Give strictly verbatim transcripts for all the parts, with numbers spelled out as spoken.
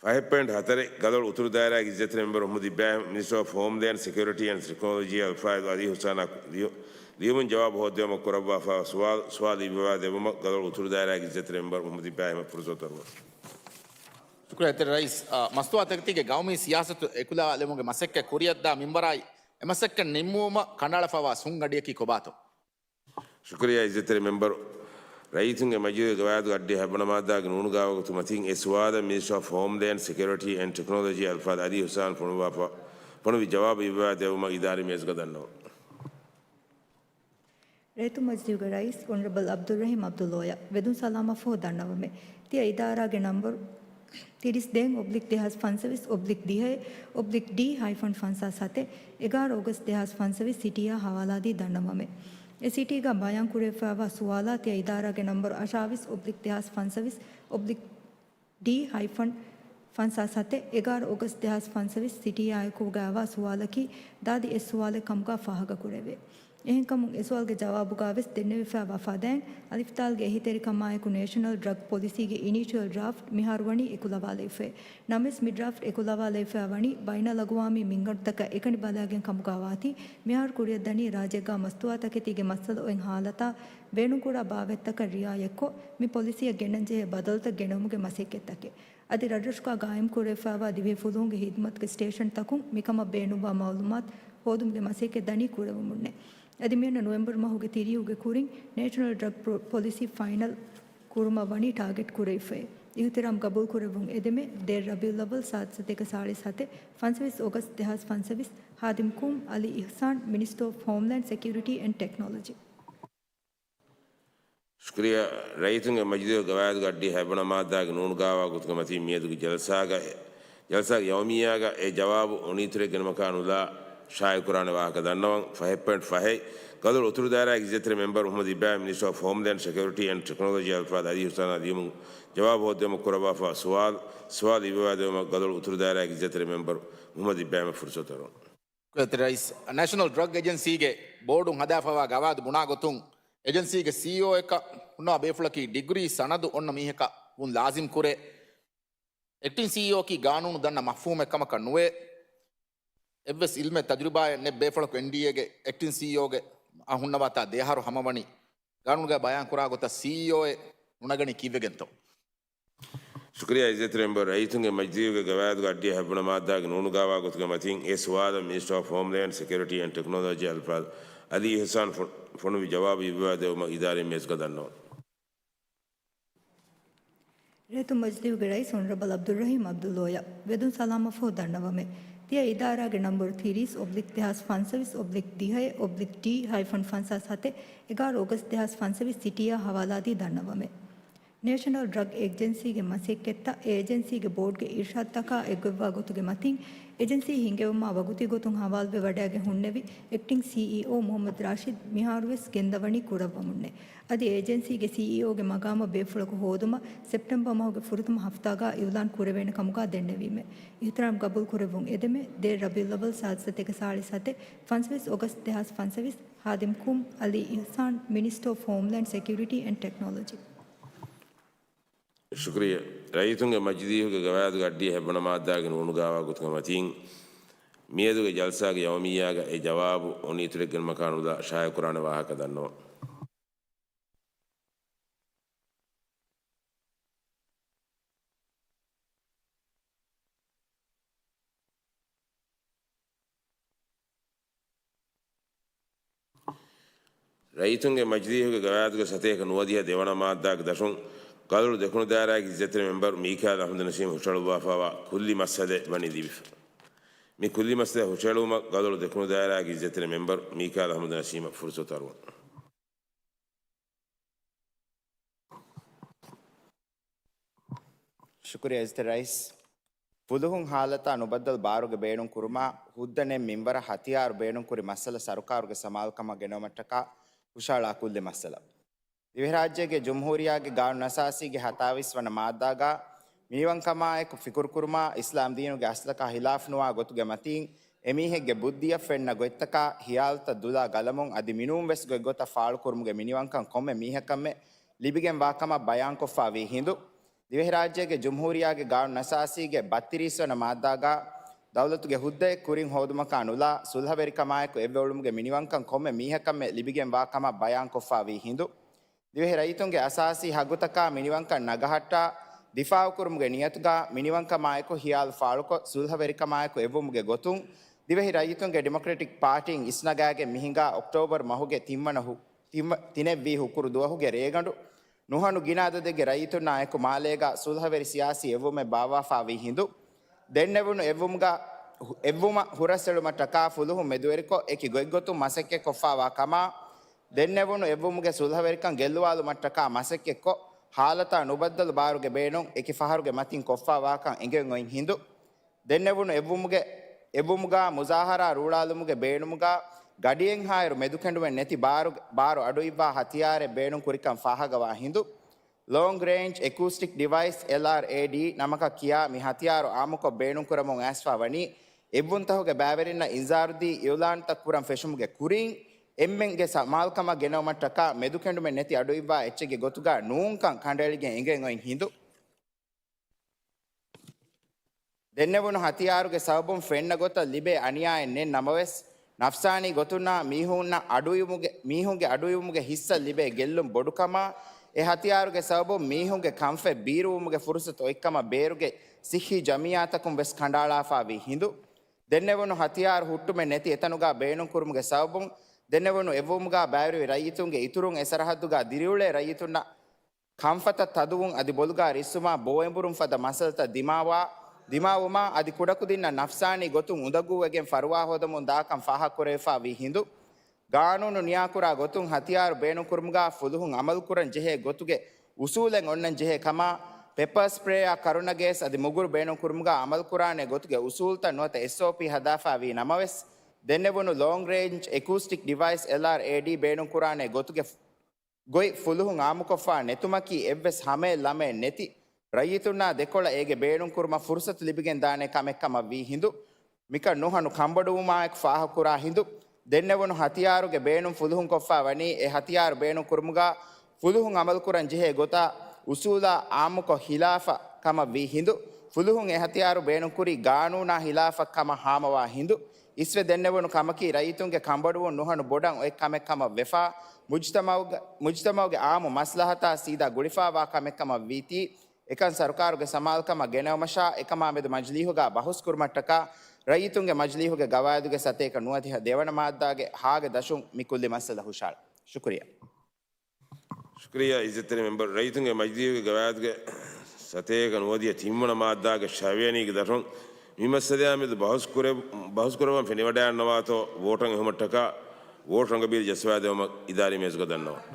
ފަހެއް ޕޮއިންޓް ހަތަރެއް، ގަދޮޅު އުތުރު ދާއިރާގެ އިއްޒަތްތެރި މެމްބަރު މުހައްމަދު އިބްރާހިމް، މިނިސްޓަރ އޮފް ހޯމްލޭންޑް ސެކިއުރިޓީ އެންޑް ޓެކްނޮލޮޖީ އަލްފާޟު އަލީ ހުސާނަށް ލިޔު-، ލިޔުމުން ޖަވާބު ހޯއްދެވުމަށް ކުރައްވާފައިވާ ސުވާލު، ސުވާލު އިއްވަވާ ދެއްވުމަށް ގަދޮޅު އުތުރު ދާއިރާގެ އިއްޒަތްތެރި މެމްބަރު މުހައްމަދު އިބްރާހިމަށް ފުރުސަތު ދަރުވަން. ޝުކުރިއްޔާ އިއްޒަތްތެރި ރައީސް. އާ، މަސްތުވާތަކެތީގެ ގައުމީ ސިޔާސަތު އެކުލަވާލެވުމުގެ މަސައްކަތް ކުރިއަށްދާ މިންވަރާއި، އެ މަސައްކަތް ނިންމުވުމަށް ކަނޑައަޅާފައިވާ ސުންގަޑިއަކީ ކޮބާތޯ؟ ޝުކުރިއްޔާ އިއްޒަތްތެރި މެމްބަރު. ރައްޔިތުންގެ މަޖިލީހުގެ ގަވާއިދުގެ އަށްޑިހަ ހަތްވަނަ މާއްދާގެ ނޫނުގައިވާ ގޮތުގެ މަތީން އެ ސުވާލަށް މިނިސްޓަރ އޮފް ހޯމްލޭންޑް ސެކިއުރިޓީ އެންޑް ޓެކްނޮލޮޖީ އަލްފާޟު އަލީ ހުސާން ފޮނުއްވާފަ-، ފޮނުއްވި ޖަވާބު އިއްވަވާ ދެއްވުމަށް އިދާރީ މޭޒުގަ ދަންނަވަން. ރައްޔިތުންގެ މަޖިލީހުގެ ރައީސް އޮނަރަބަލް އަބްދުއްރަހީމް އަބްދުﷲ އަށް ވެދުން ސަލާމަށްފަހު ދަންނަވަމޭ. ތިޔަ އިދާރާގެ ނަންބަރު ތިރީސް ދޭއް އޮބްލިކް ދެހާސް ފަންސަވީސް އޮބްލިކް ދިހައެއް އޮބްލިކް ޑީ ހައިފަން ފަންސާސް ހަތެއް، އެގާރަ އޮގަސްޓް ދެހާސް ފަންސަވީސް ސިޓީއާ ހަވާލާދީ ދަންނަވަމޭ. އެ ސިޓީގަ ބަޔާން ކުރެވިފައިވާ ސުވާލާ ތިޔަ އިދާރާގެ ނަންބަރު އަށާވީސް އޮބްލިކް ދެހާސް ފަންސަވީސް އޮބްލިކް ޑީ ހައިފަން ފަންސާސް ހަތެއް، އެގާރަ އޮގަސްޓް ދެހާސް ފަންސަވީސް ސިޓީއާއެކުގައިވާ ސުވާލަކީ ދާދި އެއް ސުވާލެއް ކަމުގަ ފާހަގަކުރެވޭ. އެހެންކަމުން އެ ސުވާލުގެ ޖަވާބުގައިވެސް ދެންނެވިފައިވާ ފަދައިން އަލިފްތާލްގެ އެހީތެރިކަމާއެކު ނޭޝަނަލް ޑްރަގް ޕޮލިސީގެ އިނީޝިއަލް ޑްރާފްޓް މިހާރު ވަނީ އެކުލަވާލެވިފައި. ނަމަވެސް މި ޑްރާފްޓް އެކުލަވާލެވިފައި ވަނީ ބައިނަލްއަގުވާމީ މިންގަނޑުތަކަށް އެކަނި ބަލައިގެން ކަމުގައިވާތީ، މިހާރު ކުރިއަށްދަނީ ރާއްޖޭގަ މަސްތުވާތަކެތީގެ މައްސަލަ އޮތް ހާލަތާ ބޭނުންކުރާ ބާވަތްތަކަށް ރިއާޔަތްކޮށް، މި ޕޮލިސީއަށް ގެންނަންޖެހޭ ބަދަލުތައް ގެނައުމުގެ މަސައްކަތްތަކެއް. އަދި ރަށްރަށުގަ ގާއިމްކުރެވިފައިވާ ދިވެހި ފުލުހުންގެ ހިދުމަތުގެ ސްޓޭޝަންތަކުން މިކަމަށް ބޭނުންވާ މައުލޫމާތު ހޯދުމުގެ މަސައްކަތް ދަނީ ކުރެވެމުންނޭ. އަދި މިއަންނަ ނޮވެމްބަރު މަހުގެ ތިރީހުގެ ކުރިން ނޭޝަނަލް ޑްރަގް ޕޮ-، ޕޮލިސީ ފައިނަލް ކުރުމަށް ވަނީ ޓާގެޓް ކުރެވިފައި. އިހުތިރާމް ގަބޫލުކުރެއްވުން އެދެމޭ، ދެ ރަބީއުލްއައްވަލް ސާދަ ސަތޭކަ ސާޅީސް ހަތެއް، ފަންސަވީސް އޮގަސްޓް ދެހާސް ފަންސަވީސް، ހާދިމް ކުއުމް އަލީ އިހްސާން، މިނިސްޓަރ އޮފް ހޯމްލޭންޑް ސެކިއުރިޓީ އެންޑް ޓެކްނޮލޮޖީ. ޝުކުރިއްޔާ. ރައްޔިތުންގެ މަޖިލީހުގެ ގަވާއިދުގެ އަށްޑިހަ ހަތްވަނަ މާއްދާގެ ނޫނުގައިވާ ގޮތުގެ މަތީން މިއަދުގެ ޖަލްސާގަ، ޖަލްސާގެ ޔައުމިއްޔާގަ އެ ޖަވާބު އޮނިއިތުރެއް ގެނުމަކާ ނުލާ ޝާއިޢުކުރާނެ ވާހަކަ ދަންނަވަން. ފަހެއް ޕޮއިންޓް ފަހެއް، ގަދޮޅު އުތުރު ދާއިރާގެ އިއްޒަތްތެރި މެމްބަރު މުހައްމަދު އިބްރާހިމް، މިނިސްޓަރ އޮފް ހޯމްލޭންޑް ސެކިއުރިޓީ އެންޑް ޓެކްނޮލޮޖީ އަލްފާޟު އަލީ ހުސާނާ ލިޔުމުން ޖަވާބު ހޯއްދެވުމަށް ކުރައްވާފައިވާ ސުވާލު، ސުވާލު އިއްވަވާދެވުމަށް ގަދޮޅު އުތުރު ދާއިރާގެ އިއްޒަތްތެރި މެމްބަރު މުހައްމަދު އިބްރާހިމަށް ފުރުސަތު ދަރުވަން. ރައީސް، ނޭޝަނަލް ޑްރަގް އެޖެންސީގެ ބޯޑުން ހަދާފައިވާ ގަވާއިދު ބުނާ ގޮތުން، އެޖެންސީގެ ސީއީއޯއަކަށް ހުންނަވާ ބޭފުޅަކީ ޑިގްރީ ސަނަދު އޮންނަ މީހަކަށް ވުން ލާޒިމް ކުރޭ. އެކްޓިން ސީއީއޯއަކީ ގާނޫނު ދަންނަ މަފްހޫމެއް ކަމަކަށް ނުވޭ. އެއްވެސް އިލްމެއް ތަޖުރިބާއެއް ނެތް ބޭފުޅަކު އެންޑީއޭގެ އެކްޓިން ސީއީއޯގެ އަށް ހުންނަވާތާ ދެއަހަރު ހަމަވަނީ. ގާނޫނުގައި ބަޔާންކުރާ ގޮތަށް ސީއީއޯއެއް ނުނަގަނީ ކީއްވެގެންތޯ؟ ޝުކުރިއްޔާ އިއްޒަތްތެރި މެމްބަރު. ރައްޔިތުންގެ މަޖިލީހުގެ ގަވާއިދުގެ އަށްޑިހަ ހަތްވަނަ މާއްދާގެ ނޫނުގައިވާ ގޮތުގެ މަތީން އެ ސުވާލަށް މިނިސްޓަރ އޮފް ހޯމްލޭންޑް ސެކިއުރިޓީ އެންޑް ޓެކްނޮލޮޖީ އަލްފާޟު އަލީ އިހްސާން ފޮ-، ފޮނުވި ޖަވާބު އިއްވަވާދެވުމަށް އިދާރީ މޭޒުގަ ދަންނަވަން. ރައްޔިތުންގެ މަޖިލީހުގެ ރައީސް އޮނަރަބަލް އަބްދުއްރަހީމް އަބްދުﷲ އަށް ވެދުން ސަލާމަށްފަހު ދަންނަވަމޭ. ތިޔަ އިދާރާގެ ނަންބަރު ތިރީސް އޮބްލިކް ދެހާސް ފަންސަވީސް އޮބްލިކް ޑީ ހައިފަން ފަންސާސް ހަތެއް، އެގާރަ އޮގަސްޓް ދެހާސް ފަންސަވީސް ސިޓީއާ ހަވާލާދީ ދަންނަވަމޭ. ނޭޝަނަލް ޑްރަގް އެޖެންސީގެ މަސައްކަތްތައް އެ އެޖެންސީގެ ބޯޑްގެ އިރްޝާދްތަކާ އެއްގޮތްވާ ގޮތުގެ މަތިން، އެޖެންސީ ހިންގެވުމާ ވަގުތީ ގޮތުން ހަވާލުވެވަޑައިގެން ހުންނެވި އެކްޓިން ސީއީއޯ މުހައްމަދު ރާޝިދް މިހާރުވެސް ގެންދަވަނީ ކުރައްވަމުންނޭ. އަދި އެ އެޖެންސީގެ ސީއީއޯގެ މަގާމަށް ބޭފުޅަކު ހޯދުމަށް ސެޕްޓެމްބަރ މަހުގެ ފުރަތަމަ ހަފްތާގަ އިއުލާން ކުރެވޭނެ ކަމުގަ ދެންނެވީމޭ. އިހްތިރާމް ގަބޫލު ކުރެއްވުން އެދެމޭ، ދެ ރަބީއުލްއައްވަލް ސާދަ ސަތޭކަ ސާޅީސް ހަތެއް، ފަންސަވީސް އޮގަސްޓް ދެހާސް ފަންސަވީސް، ހާދިމް ކުއުމް އަލީ އިހްސާން، މިނިސްޓަރ އޮފް ހޯމްލޭންޑް ސެކިއުރިޓީ އެންޑް ޓެކްނޮލޮޖީ. ޝުކުރިއްޔާ. ރައްޔިތުންގެ މަޖިލީހުގެ ގަވާއިދުގެ އަށްޑިހަ ހަތްވަނަ މާއްދާގެ ނޫނުގައިވާ ގޮތުގެ މަތީން، މިއަދުގެ ޖަލްސާގެ ޔައުމިއްޔާގަ އެ ޖަވާބު އޮނިއިތުރެއް ގެނުމަކާ ނުލާ ޝާއިޢުކުރާނެ ވާހަކަ ދަންނަވަން. ރައްޔިތުންގެ މަޖިލީހުގެ ގަވާއިދުގެ ސަތޭކަ ނުވަދިހަ ދެވަނަ މާއްދާގެ ދަށުން ގަދޮޅު ދެކުނު ދާއިރާގެ އިއްޒަތްތެރި މެމްބަރު މީކާއިލް އަޙްމަދު ނަސީމަށް ހުށަހެޅުއްވާފައިވާ ކުއްލި މައްސަލައެއް ވަނީ ލިބިފަ. މި ކުއްލި މައްސަލަ ހުށަހެޅުމަށް ގަދޮޅު ދެކުނު ދާއިރާގެ އިއްޒަތްތެރި މެމްބަރު މީކާއިލް އަޙްމަދު ނަސީމަށް ފުރުސަތު އަރުވަން. ޝުކުރިއްޔާ އިއްޒަތްތެރި ރައީސް. ފުލުހުން ހާލަތާ ނުބައްދަލު ބާރުގެ ބޭނުން ކުރުމާ، ހުއްދަ ނެތް މިންވަރަށް ހަތިޔާރު ބޭނުން ކުރި މައްސަލަ ސަރުކާރުގެ ސަމާލުކަމަށް ގެނައުމަށްޓަކާ ހުށަހަޅާ ކުއްލި މައްސަލަ. ދިވެހިރާއްޖޭގެ ޖުމްހޫރިއްޔާގެ ގާނޫނުއަސާސީގެ ހަތާވީސް ވަނަ މާއްދާގަ މިނިވަންކަމާއެކު ފިކުރުކުރުމާ، އިސްލާމް ދީނުގެ އަސްލަކާ ހިލާފް ނުވާ ގޮތުގެ މަތީން، އެމީހެއްގެ ބުއްދިއަށް ފެންނަ ގޮތްތަކާ ހިޔާލުތައް ދުލާ ގަލަމުން އަދި މިނޫން ވެސް ގޮތްގޮތަށް ފާޅުކުރުމުގެ މިނިވަންކަން ކޮންމެ މީހަކަށްމެ ލިބިގެން ވާކަމަށް ބަޔާންކޮށްފައިވީ ހިނދު، ދިވެހިރާއްޖޭގެ ޖުމްހޫރިއްޔާގެ ގާނޫނުއަސާސީގެ ބައްތިރީސް ވަނަ މާއްދާގާ ދައުލަތުގެ ހުއްދައެއް ކުރިން ހޯދުމަކާ ނުލާ، ސުލްހަވެރިކަމާއެކު އެއްވެވުމުގެ މިނިވަންކަން ކޮންމެ މީހަކަށްމެ ލިބިގެންވާ ކަމަށް ބަޔާންކޮށްފާވީ ހިނދު، ދިވެހި ރައްޔިތުންގެ އަސާސީ ހައްގުތަކާ މިނިވަންކަން ނަގަހައްޓާ، ދިފާއުކުރުމުގެ ނިޔަތުގާ މިނިވަންކަމާއެކު ހިޔާލު ފާޅުކޮށް، ސުލްހަވެރިކަމާއެކު އެއްވުމުގެ ގޮތުން، ދިވެހި ރައްޔިތުންގެ ޑިމޮކްރެޓިކް ޕާޓީން އިސްނަގާގެން މިހިނގާ އޮކްޓޯބަރު މަހުގެ ތިންވަނަ ހު-، ތިން-، ތިނެއްވީ ހުކުރު ދުވަހުގެ ރޭގަނޑު، ނުހަނު ގިނަ އަދަދެއްގެ ރައްޔިތުންނާއެކު މާލޭގާ ސުލްހަވެރި ސިޔާސީ އެއްވުމެއް ބާއްވާފާވީ ހިނދު، ދެންނެވުނު އެއްވުމުގަ، އެއްވުމަށް ހުރަސްއެޅުމަށްޓަކާ ފުލުހުން މެދުވެރިކޮށް އެކި ގޮތްގޮތުން މަސައްކަތްކޮށްފާވާ ކަމާ، ދެންނެވުނު އެއްވުމުގެ ސުލްހަވެރިކަން ގެއްލުވާލުމަށްޓަކާ މަސައްކަތްކޮށް، ހާލަތާ ނުބައްދަލު ބާރުގެ ބޭނުން އެކި ފަހަރުގެ މަތިން ކޮށްފާވާކަން އެނގެން އޮތް ހިނދު، ދެންނެވުނު އެއްވުމުގެ، އެއްވުމުގާ މުޒާހަރާ ރޫޅާލުމުގެ ބޭނުމުގާ ގަޑިއެއްހާއިރު މެދުކެނޑުމެއް ނެތި ބާރު، ބާރު އަޑުއިއްވާ ހަތިޔާރެއް ބޭނުން ކުރިކަން ފާހަގަވާ ހިނދު، ލޯންގް ރޭންޖް އެކޫސްޓިކް ޑިވައިސް، އެލްއާރްއޭޑީ، ނަމަކަށް ކިޔާ މި ހަތިޔާރު އާއްމުކޮށް ބޭނުންކުރަމުން އައިސްފާ ވަނީ، އެއްވުންތަހުގެ ބައިވެރިންނަށް އިންޒާރުދީ އިއުލާންތައް ކުރަން ފެށުމުގެ ކުރިން، އެންމެންގެ ސަމާލުކަމަށް ގެނައުމަށްޓަކާ މެދުކެނޑުމެއް ނެތި އަޑުއިއްވާ އެއްޗެއްގެ ގޮތުގާ ނޫންކަން ކަނޑައެޅިގެން އެނގެން އޮތް ހިނދު، ދެންނެވުނު ހަތިޔާރުގެ ސަބަބުން ފެންނަ ގޮތަށް ލިބޭ އަނިޔާއެއް ނެތް ނަމަވެސް، ނަފްސާނީ ގޮތުންނާ މީހުންނަށް އަޑުއިވުމުގެ، މީހުންގެ އަޑުއިވުމުގެ ހިއްސަ ލިބޭ ގެއްލުން ބޮޑުކަމާ، އެ ހަތިޔާރުގެ ސަބަބުން މީހުންގެ ކަންފަތް ބީރުވުމުގެ ފުރުސަތު އޮތްކަމަށް ބޭރުގެ ސިއްހީ ޖަމްއިއްޔާތަކުން ވެސް ކަނޑައަޅާފާވީ ހިނދު، ދެންނެވުނު ހަތިޔާރު ހުއްޓުމެއް ނެތި އެތަނުގާ ބޭނުންކުރުމުގެ ސަބަބުން، ދެންނެވުނު އެއްވުމުގާ ބައިވެރި ރައްޔިތުންގެ އިތުރުން އެ ސަރަހައްދުގާ ދިރިއުޅޭ ރައްޔިތުންނަށް ކަންފަތަށް ތަދުވުން އަދި ބޮލުގާ ރިއްސުމާ ބޯއެނބުރުން ފަދަ މައްސަލަތައް ދިމާވާ، ދިމާވުމާ އަދި ކުޑަކުދިންނަށް ނަފްސާނީ ގޮތުން އުނދަގޫވެގެން ފަރުވާ ހޯދަމުން ދާކަން ފާހަގަކުރެވިފާ ވީ ހިނދު، ގާނޫނު ނިޔާކުރާ ގޮތުން ހަތިޔާރު ބޭނުންކުރުމުގާ ފުލުހުން އަމަލުކުރަން ޖެހޭ ގޮތުގެ އުސޫލެއް އޮންނަން ޖެހޭ ކަމާ، ޕެޕާ ސްޕްރޭއާ ކަރުނަ ގޭސް އަދި މުގުރު ބޭނުންކުރުމުގާ އަމަލުކުރާނެ ގޮތުގެ އުސޫލުތައް ނުވަތަ އެސްއޯޕީ ހަދާފާ ވީ ނަމަވެސް، ދެންނެވުނު ލޯންގް ރޭންޖް އެކޫސްޓިކް ޑިވައިސް، އެލްއާރްއޭޑީ، ބޭނުންކުރާނެ ގޮތުގެ ގޮތް ފުލުހުން އާއްމުކޮށްފާ ނެތުމަކީ އެއްވެސް ހަމައެއް ލަމައެއް ނެތި ރައްޔިތުންނާ ދެކޮޅަށް އޭގެ ބޭނުންކުރުމަށް ފުރުސަތު ލިބިގެންދާނެ ކަމެއްކަމަށް ވީ ހިނދު، މިކަން ނުހަނު ކަންބޮޑުވުމާއެކު ފާހަގަކުރާ ހިނދު، ދެންނެވުނު ހަތިޔާރުގެ ބޭނުން ފުލުހުންކޮށްފާ ވަނީ އެ ހަތިޔާރު ބޭނުންކުރުމުގާ ފުލުހުން އަމަލުކުރަން ޖެހޭ ގޮތާ އުސޫލާ އާއްމުކޮށް ހިލާފަށް ކަމަށް ވީ ހިނދު، ފުލުހުން އެ ހަތިޔާރު ބޭނުންކުރީ ގާނޫނާ ހިލާފަށް ކަމަށް ހާމަވާ ހިނދު، އިސްވެ ދެންނެވުނު ކަމަކީ ރައްޔިތުންގެ ކަންބޮޑުވުން ނުހަނު ބޮޑަށް އޮތް ކަމެއް ކަމަށް ވެފާ، މުޖްތަމައުގެ، މުޖްތަމައުގެ އާއްމު މަސްލަހަތާ ސީދާ ގުޅިފާވާ ކަމެއް ކަމަށް ވީތީ، އެކަން ސަރުކާރުގެ ސަމާލުކަމަށް ގެނައުމަށާ، އެކަމާމެދު މަޖިލީހުގާ ބަހުސްކުރުމަށްޓަކާ، ރައްޔިތުންގެ މަޖިލީހުގެ ގަވާއިދުގެ ސަތޭކަ ނުވަދިހަ ދެވަނަ މާއްދާގެ ހާގެ ދަށުން މި ކުއްލި މައްސަލަ ހުށަހަޅަ. ޝުކުރިއްޔާ. ޝުކުރިއްޔާ އިއްޒަތްތެރި މެމްބަރު. ރައްޔިތުންގެ މަޖިލީހުގެ ގަވާއިދުގެ ސަތޭކަ ނުވަދިހަ ތިންވަނަ މާއްދާގެ ޝަވިޔަނީގެ ދަށުން މި މައްސަލަޔާމެދު ބަހުސް ކުރެ-، ބަހުސް ކުރައްވަން ފެނިވަޑައިގަންނަވާތޯ ވޯޓުން އެހުމަށްޓަކާ ވޯޓު ރަނގަބީލު ޖައްސަވާދެވުމަށް އިދާރީ މޭޒުގަ ދަންނަވަން.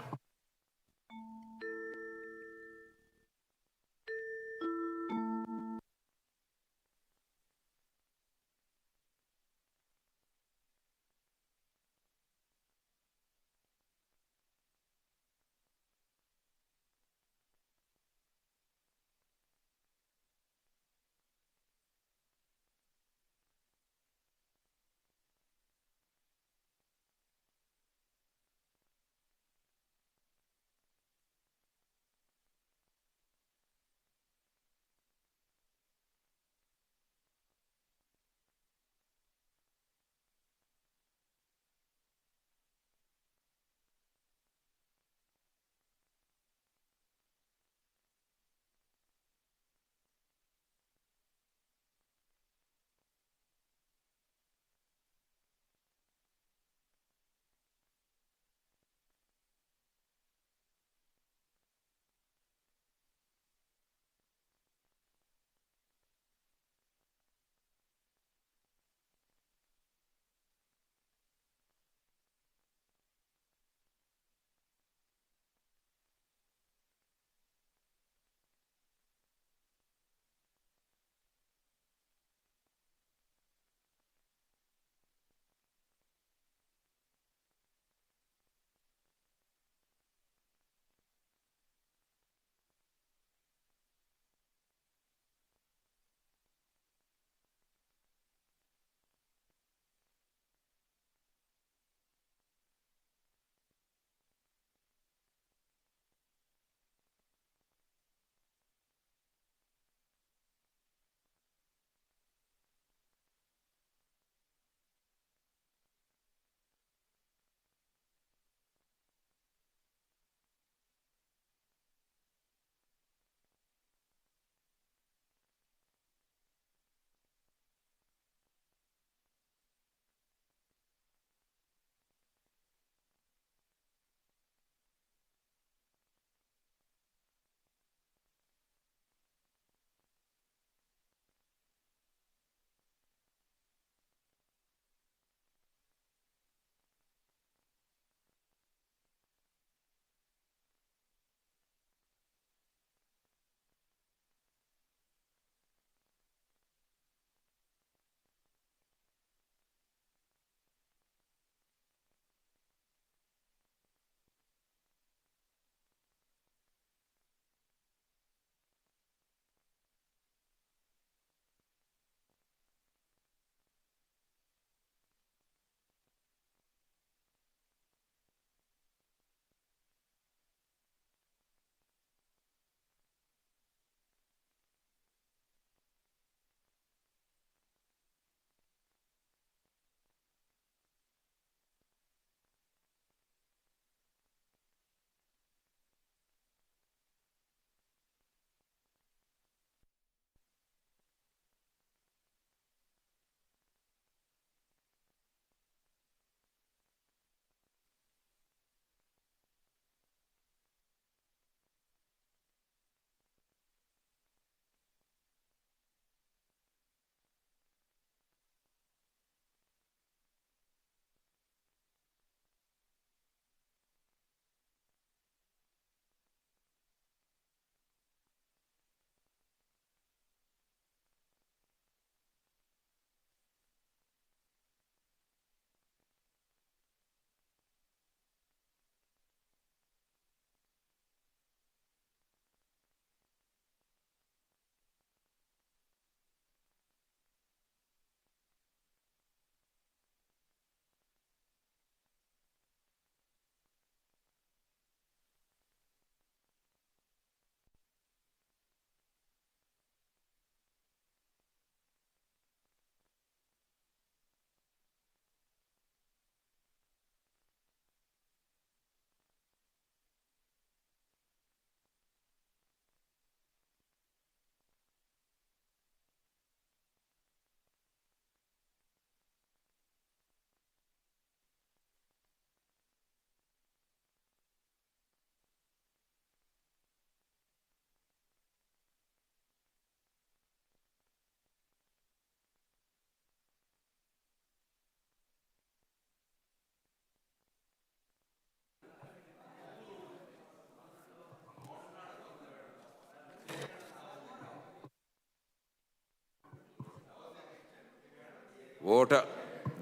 ވޯޓަށް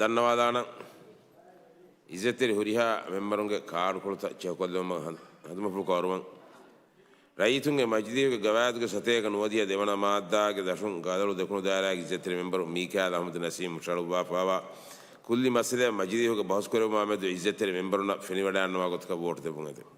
ދަންނަވާލާނަން. އިއްޒަތްތެރި ހުރިހާ މެމްބަރުންގެ ކާޑުކޮޅުތައް ޗެކުކޮށްލެވުމަށް ހަނދު-، ހަނދުމަފުޅު ކޮށް އަރުވަން. ރައްޔިތުންގެ މަޖިލީހުގެ ގަވާއިދުގެ ސަތޭކަ ނުވަދިހަ ދެވަނަ މާއްދާގެ ދަށުން ގަދަޅު ދެކުނު ދާއިރާގެ އިއްޒަތްތެރި މެމްބަރު މީކާއިލް އަހްމަދު ނަސީމް ހުށަހަޅުއްވާފައިވާ ކުއްލި މައްސަލައަށް މަޖިލީހުގެ ބަހުސްކުރެއްވުމާ މެދު އިއްޒަތްތެރި މެމްބަރުންނަށް ފެނިވަޑައިގަންނަވާ ގޮތަކަށް ވޯޓު ދެއްވުން އެދެން.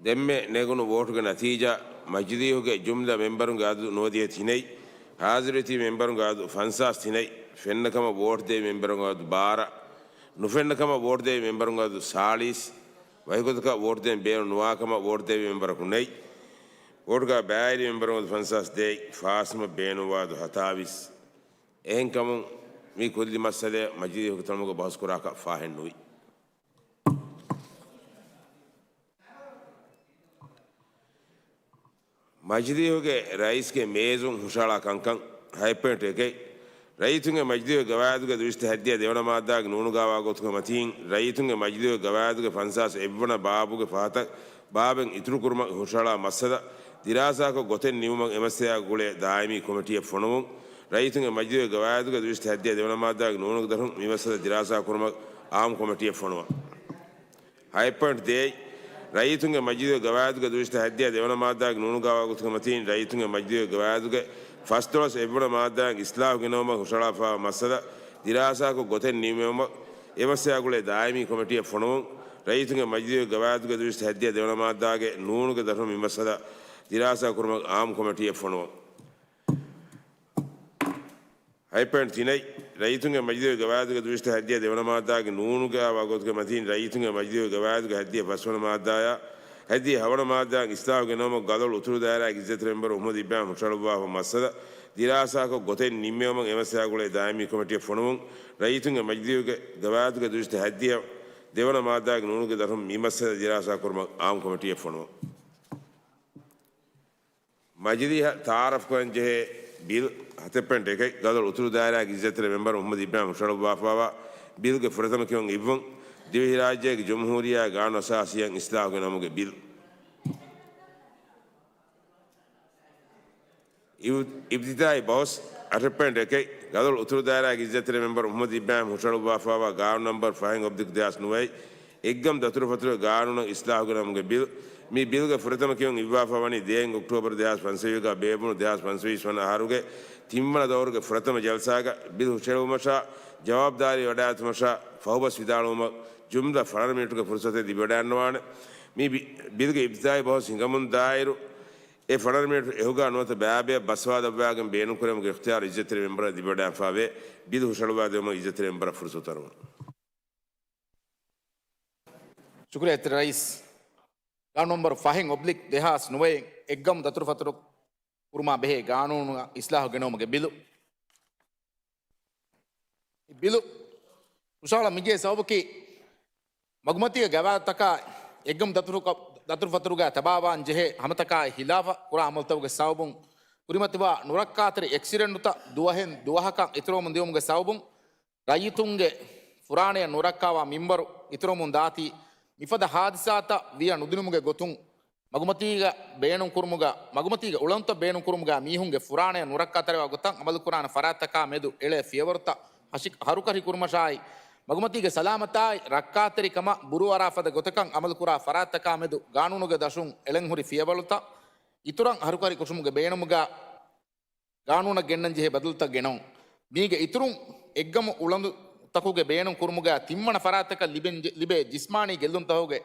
ދެންމެ ނެގުނު ވޯޓުގެ ނަތީޖާ، މަޖިލީހުގެ ޖުމްލަ މެމްބަރުންގެ އަދަދު ނުވަދިހަ ތިނެއް، ހާޒިރުވެތިބި މެމްބަރުންގެ އަދަދު ފަންސާސް ތިނެއް، ފެންނަކަމަށް ވޯޓު ދެވި މެމްބަރުންގެ އަދަދު ބާރަ، ނުފެންނަކަމަށް ވޯޓު ދެވި މެމްބަރުންގެ އަދަދު ސާޅީސް، ވަކިގޮތަކަށް ވޯޓު ދޭން ބޭނުން ނުވާކަމަށް ވޯޓު ދެވި މެމްބަރަކު ނެތް، ވޯޓުގަ ބައިވެރި މެމްބަރުންގެ އަދަދު ފަންސާސް ދޭއް، ފާސްވުމަށް ބޭނުންވާ އަދަދު ހަތާވީސް. އެހެންކަމުން މި ކުއްލި މައްސަލައަށް މަޖިލީހުގެ ތަނުމުގަ ބަހުސްކުރާކަށް ފާހެއްނުވި. މަޖިލީހުގެ ރައީސްގެ މޭޒުން ހުށަހަޅާ ކަންކަން. ހަތް ޕޮއިންޓް އެކެއް، ރައްޔިތުންގެ މަޖިލީހުގެ ގަވާއިދުގެ ދުއިސައްތަ ހައްދިހަ ދެވަނަ މާއްދާގެ ނޫނުގައިވާ ގޮތުގެ މަތީން، ރައްޔިތުންގެ މަޖިލީހުގެ ގަވާއިދުގެ ފަންސާސް އެއްވަނަ ބާބުގެ ފަހަތަށް ބާބެއް އިތުރުކުރުމަށް ހުށަހަޅާ މައްސަލަ ދިރާސާކޮށް ގޮތެއް ނިމުމަށް އެމައްސަލައާ ގުޅޭ ދާއިމީ ކޮމިޓީއެއް ފޮނުވުން. ރައްޔިތުންގެ މަޖިލީހުގެ ގަވާއިދުގެ ދުއިސައްތަ ހައްދިހަ ދެވަނަ މާއްދާގެ ނޫނުގެ ދަށުން މި މައްސަލަ ދިރާސާ ކުރުމަށް އާއްމު ކޮމިޓީއެއް ފޮނުވަން. ހަތް ޕޮއިންޓް ދޭއް، ރައްޔިތުންގެ މަޖިލީހުގެ ގަވާއިދުގެ ދުއިސައްތަ ހައްދިހަ ދެވަނަ މާއްދާގެ ނޫނުގައިވާ ގޮތުގެ މަތީން، ރައްޔިތުންގެ މަޖިލީހުގެ ގަވާއިދުގެ ފަސްދޮޅަސް އެއްވަނަ މާއްދާއިން އިސްލާހު ގެނައުމަށް ހުށަހަޅާފައިވާ މައްސަލަ ދިރާސާކޮށް ގޮތެއް ނިމުމަށް އެމައްސަލައާ ގުޅޭ ދާއިމީ ކޮމިޓީއެއް ފޮނުވުން. ރައްޔިތުންގެ މަޖިލީހުގެ ގަވާއިދުގެ ދުއިސައްތަ ހައްދިހަ ދެވަނަ މާއްދާގެ ނޫނުގެ ދަށުން މި މައްސަލަ ދިރާސާ ކުރުމަށް އާއްމު ކޮމިޓީއެއް ފޮނުވުން. ހަތް ޕޮއިންޓް ތިނެއް، ރައްޔިތުންގެ މަޖިލީހުގެ ގަވާއިދުގެ ދުއިސައްތަ ހައްދިހަ ދެވަނަ މާއްދާގެ ނޫނުގައިވާ ގޮތުގެ މަތީން، ރައްޔިތުންގެ މަޖިލީހުގެ ގަވާއިދުގެ ހައްދިހަ ފަސްވަނަ މާއްދާއާ ހައްދިހަ ހަވަނަ މާއްދާއިން އިސްލާހު ގެނައުމަށް ގަދަޅު އުތުރު ދާއިރާގެ އިއްޒަތްތެރި މެމްބަރު އުމަރު އިބްރާހިމް ހުށަހަޅުއްވާފަ މައްސަލަ ދިރާސާކޮށް ގޮތެއް ނިންމެވުމަށް އެމައްސަލައާ ގުޅޭ ދާއިމީ ކޮމިޓީއެއް ފޮނުވުން. ރައްޔިތުންގެ މަޖިލީހުގެ ގަވާއިދުގެ ދުއިސައްތަ ހައްދިހަ ދެވަނަ މާއްދާގެ ނޫނުގެ ދަށުން މި މައްސަލަ ދިރާސާ ކުރުމަށް އާއްމު ކޮމިޓީއެއް ފޮނުވުން. މަޖިލީހަށް ތައާރަފް ކުރަން ޖެހޭ ބިލް ހަތެއް ޕޮއިންޓް އެކެއް، ގަދަޅު އުތުރު ދާއިރާގެ އިއްޒަތްތެރި މެމްބަރު މުޙައްމަދު އިބްރާހިމް ހުށަހަޅުއްވާފައިވާ ބިލްގެ ފުރަތަމަ ކިޔުން އިއްވުން. ދިވެހިރާއްޖޭގެ ޖުމްހޫރިއްޔާގެ ގާނޫނު އަސާސީއަށް އިސްލާހު ގެނައުމުގެ ބިލް. އިބް-، އިބްތިދާއީ ބަހުސް އަށެއް ޕޮއިންޓް އެކެއް، ގަދަޅު އުތުރު ދާއިރާގެ އިއްޒަތްތެރި މެމްބަރު މުޙައްމަދު އިބްރާހިމް ހުށަހަޅުއްވާފައިވާ ގާނޫނު ނަމްބަރު ފަހެއް އޮބްލިކް ދެހާސް ނުވައެއް، އެއްގަމް ދަތުރުފަތުރުގެ ގާނޫނަށް އިސްލާހު ގެނައުމުގެ ބިލް. މި ބިލްގެ ފުރަތަމަ ކިޔުން އިއްވާފަ ވަނީ ދޭއް އޮކްޓޯބަރު ދެހާސް ފަންސަވީސްގަ ބޭއްވުނު ދެހާސް ފަންސަވީސް ވަނަ އަހަރުގެ ތިންވަނަ ދައުރުގެ ފުރަތަމަ ޖަލްސާގަ. ބިލް ހުށަހެޅުމަށާ، ޖަވާބުދާރީ ވަޑައިގަތުމަށާ ފަހުބަސް ވިދާޅުވުމަށް ޖުމްލަ ފަނަރަ މިނިޓުގެ ފުރުސަތެއް ލިބިވަޑައިގަންނަވާނެ. މި ބި-، ބިލްގެ އިބްތިދާއީ ބަހުސް ހިނގަމުން ދާއިރު، އެ ފަނަރަ މިނިޓު އެހުގާ ނުވަތަ ބައިބަޔަށް ބަސްވާލައްވާގެން ބޭނުންކުރެވުމުގެ އިޚްތިޔާރު އިއްޒަތްތެރި މެމްބަރަށް ލިބިވަޑައިގެންފަވޭ. ބިލް ހުށަހަޅުއްވާދެވުމަށް އިއްޒަތްތެރި މެމްބަރަށް ފުރުސަތު އަރުވަން. ޝުކުރިއްޔާ އިއްޒަތްތެރި ރައީސް. ނަންބަރު ފަހެއް އޮބްލިކް ދެހާސް ނުވައެއް އެއްގަމު ދަތުރުފަތުރު ކުރުމާ ބެހޭ ގާނޫނު އިސްލާހު ގެނައުމުގެ ބިލު. ބިލު ހުށަހަޅަން މިޖެހޭ ސަބަބަކީ، މަގުމަތީގެ ގަވާއިދުތަކާ އެއްގަމު ދަތުރު، ދަތުރުފަތުރުގަ ތަބާވާން ޖެހޭ ހަމަތަކާއި ހިލާފަށް ކުރާ އަމަލުތަކުގެ ސަބަބުން ކުރިމަތިވާ ނުރައްކާތެރި އެކްސިޑެންޓުތައް ދުވަހެއް ދުވަހަކަށް އިތުރުވަމުން ދިޔުމުގެ ސަބަބުން ރައްޔިތުންގެ ފުރާނަޔަށް ނުރައްކާވާ މިންވަރު އިތުރުވަމުން ދާތީ، މިފަދަ ހާދިސާތައް ވިޔަ ނުދިނުމުގެ ގޮތުން މަގުމަތީގަ ބޭނުންކުރުމުގަ، މަގުމަތީގެ އުޅަނދުތައް ބޭނުންކުރުމުގަ މީހުންގެ ފުރާނަޔަށް ނުރައްކާތެރިވާ ގޮތަށް އަމަލުކުރާނެ ފަރާތްތަކާ މެދު އެޅޭ ފިޔަވަރުތައް ހަށި، ހަރުކަށިކުރުމަށާއި، މަގުމަތީގެ ސަލާމަތާއި ރައްކާތެރިކަމަށް ބުރޫއަރާ ފަދަ ގޮތަކަށް އަމަލުކުރާ ފަރާތްތަކާ މެދު ގާނޫނުގެ ދަށުން އެޅެންހުރި ފިޔަވަޅުތައް އިތުރަށް ހަރުކަށިކޮށުމުގެ ބޭނުމުގަ، ގާނޫނަށް ގެންނަންޖެހޭ ބަދަލުތައް ގެނައުން. މީގެ އިތުރުން، އެއްގަމު އުޅަނދުތަކުގެ ބޭނުން ކުރުމުގަ ތިންވަނަ ފަރާތަކަށް ލިބެން ޖެ، ލިބޭ ޖިސްމާނީ ގެއްލުންތަކުގެ،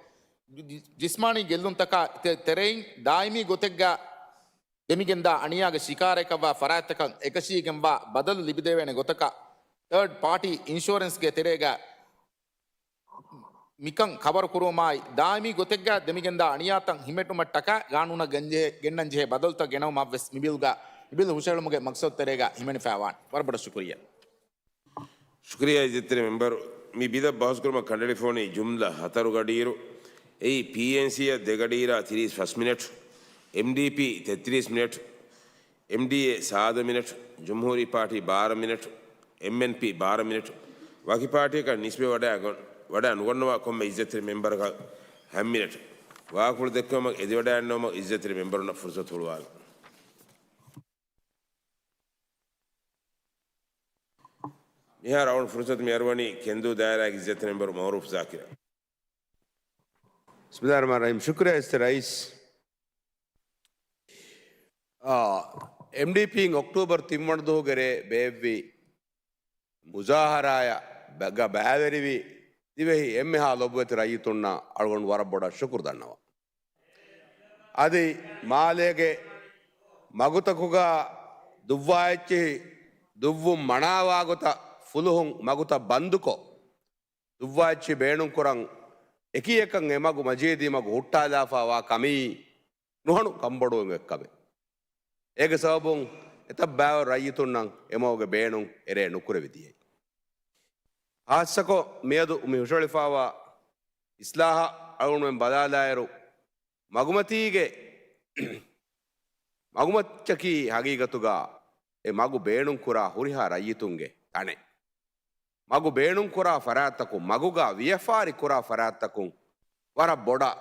ޖި، ޖިސްމާނީ ގެއްލުންތަކާ ތެ، ތެރެއިން ދާއިމީ ގޮތެއްގަ ދެމިގެންދާ އަނިޔާގެ ޝިކާރައަކަށްވާ ފަރާތްތަކަށް އެކަށީގެންވާ ބަދަލު ލިބިދެވޭނެ ގޮތަކަށް ތާޑް ޕާޓީ އިންޝުއަރެންސްގެ ތެރޭގަ މިކަން ކަވަރު ކުރުމާއި، ދާއިމީ ގޮތެއްގަ ދެމިގެންދާ އަނިޔާތައް ހިމެނުމަށްޓަކާ ގާނޫނަށް ގެންޖެހޭ، ގެންނަންޖެހޭ ބަދަލުތައް ގެނައުމަށްވެސް މިބިލްގަ، މިބިލް ހުށަހެޅުމުގެ މަގްސަދު ތެރޭގަ ހިމެނިފައިވާނެ. ވަރަށް ބޮޑަށް ޝުކުރިއްޔާ. ޝުކުރިއްޔާ އިއްޒަތްތެރި މެމްބަރު. މި ބިލަށް ބަހުސްކުރުމަށް ކަނޑައެޅިފައޮނީ ޖުމްލަ ހަތަރު ގަޑިއިރު، އެއީ ޕީއެންސީއަށް ދެ ގަޑިއިރާ ތިރީސް ފަސް މިނެޓް، އެމްޑީޕީ ތެތިރީސް މިނެޓް، އެމްޑީއޭ ސާދަ މިނެޓް، ޖުމްހޫރީ ޕާޓީ ބާރަ މިނެޓް، އެމްއެންޕީ ބާރަ މިނެޓް، ވަކި ޕާޓީއަކަށް ނިސްބަތް ވަޑައި ގޮ، ވަޑައި ނުގަންނަވާ ކޮންމެ އިއްޒަތްތެރި މެމްބަރަކަށް ހަ މިނެޓް. ވާހަކަފުޅު ދެއްކުމަށް އެދިވަޑައިގަންނަވުމަށް އިއްޒަތްތެރި މެމްބަރުންނަށް ފުރުސަތު ހުޅުވާލަން. މިހާރު އަޅުގަނޑު ފުރުސަތު މި އަރުވަނީ ކެންދޫ ދާއިރާގެ އިއްޒަތްތެރި މެމްބަރު މައުރޫފް ޒާކިރަށް. ބިސްމިއްލާހިއްރަހްމާނިއްރަހީމް. ޝުކުރިއްޔާ އިއްޒަތްތެރި ރައީސް. އާ، އެމްޑީޕީން އޮކްޓޫބަރު ތިންވަނަ ދުވަހުގެ ރޭ ބޭއްވި މުޒާހަރާއަށް ބަ، ގަ ބައިވެރިވި ދިވެހި އެންމެހާ ލޮބުވެތި ރައްޔިތުންނަށް އަޅުގަނޑު ވަރަށް ބޮޑަށް ޝުކުރު ދަންނަވަން. އަދި މާލޭގެ މަގުތަކުގަ ދުއްވާ އެއްޗިހި ދުއްވުން މަނާވާ ގޮތަށް ފުލުހުން މަގުތައް ބަންދުކޮށް، ދުއްވާ އެއްޗިހި ބޭނުންކުރަން އެކީ އެކަން އެ މަގު މަޖީދީ މަގު ހުއްޓާލާފަ ވާ ކަމީ ނުހަނު ކަންބޮޑުވުމެއް ކަމެއް. އޭގެ ސަބަބުން އެތައް ބައިވަރު ރައްޔިތުންނަށް އެ މަގުގެ ބޭނުން އެރޭ ނުކުރެވި ދިޔައީ. ހާއްސަކޮށް މިއަދު މި ހުށަހެޅިފައިވާ އިސްލާހަށް އަޅުގަނޑުމެން ބަލާލާއިރު، މަގުމަތީގެ މަގުމައްޗަކީ ހަގީގަތުގަ އެ މަގު ބޭނުންކުރާ ހުރިހާ ރައްޔިތުންގެ ތަނެއް. މަގު ބޭނުންކުރާ ފަރާތްތަކުން، މަގުގަ ވިޔަފާރި ކުރާ ފަރާތްތަކުން ވަރަށް ބޮޑަށް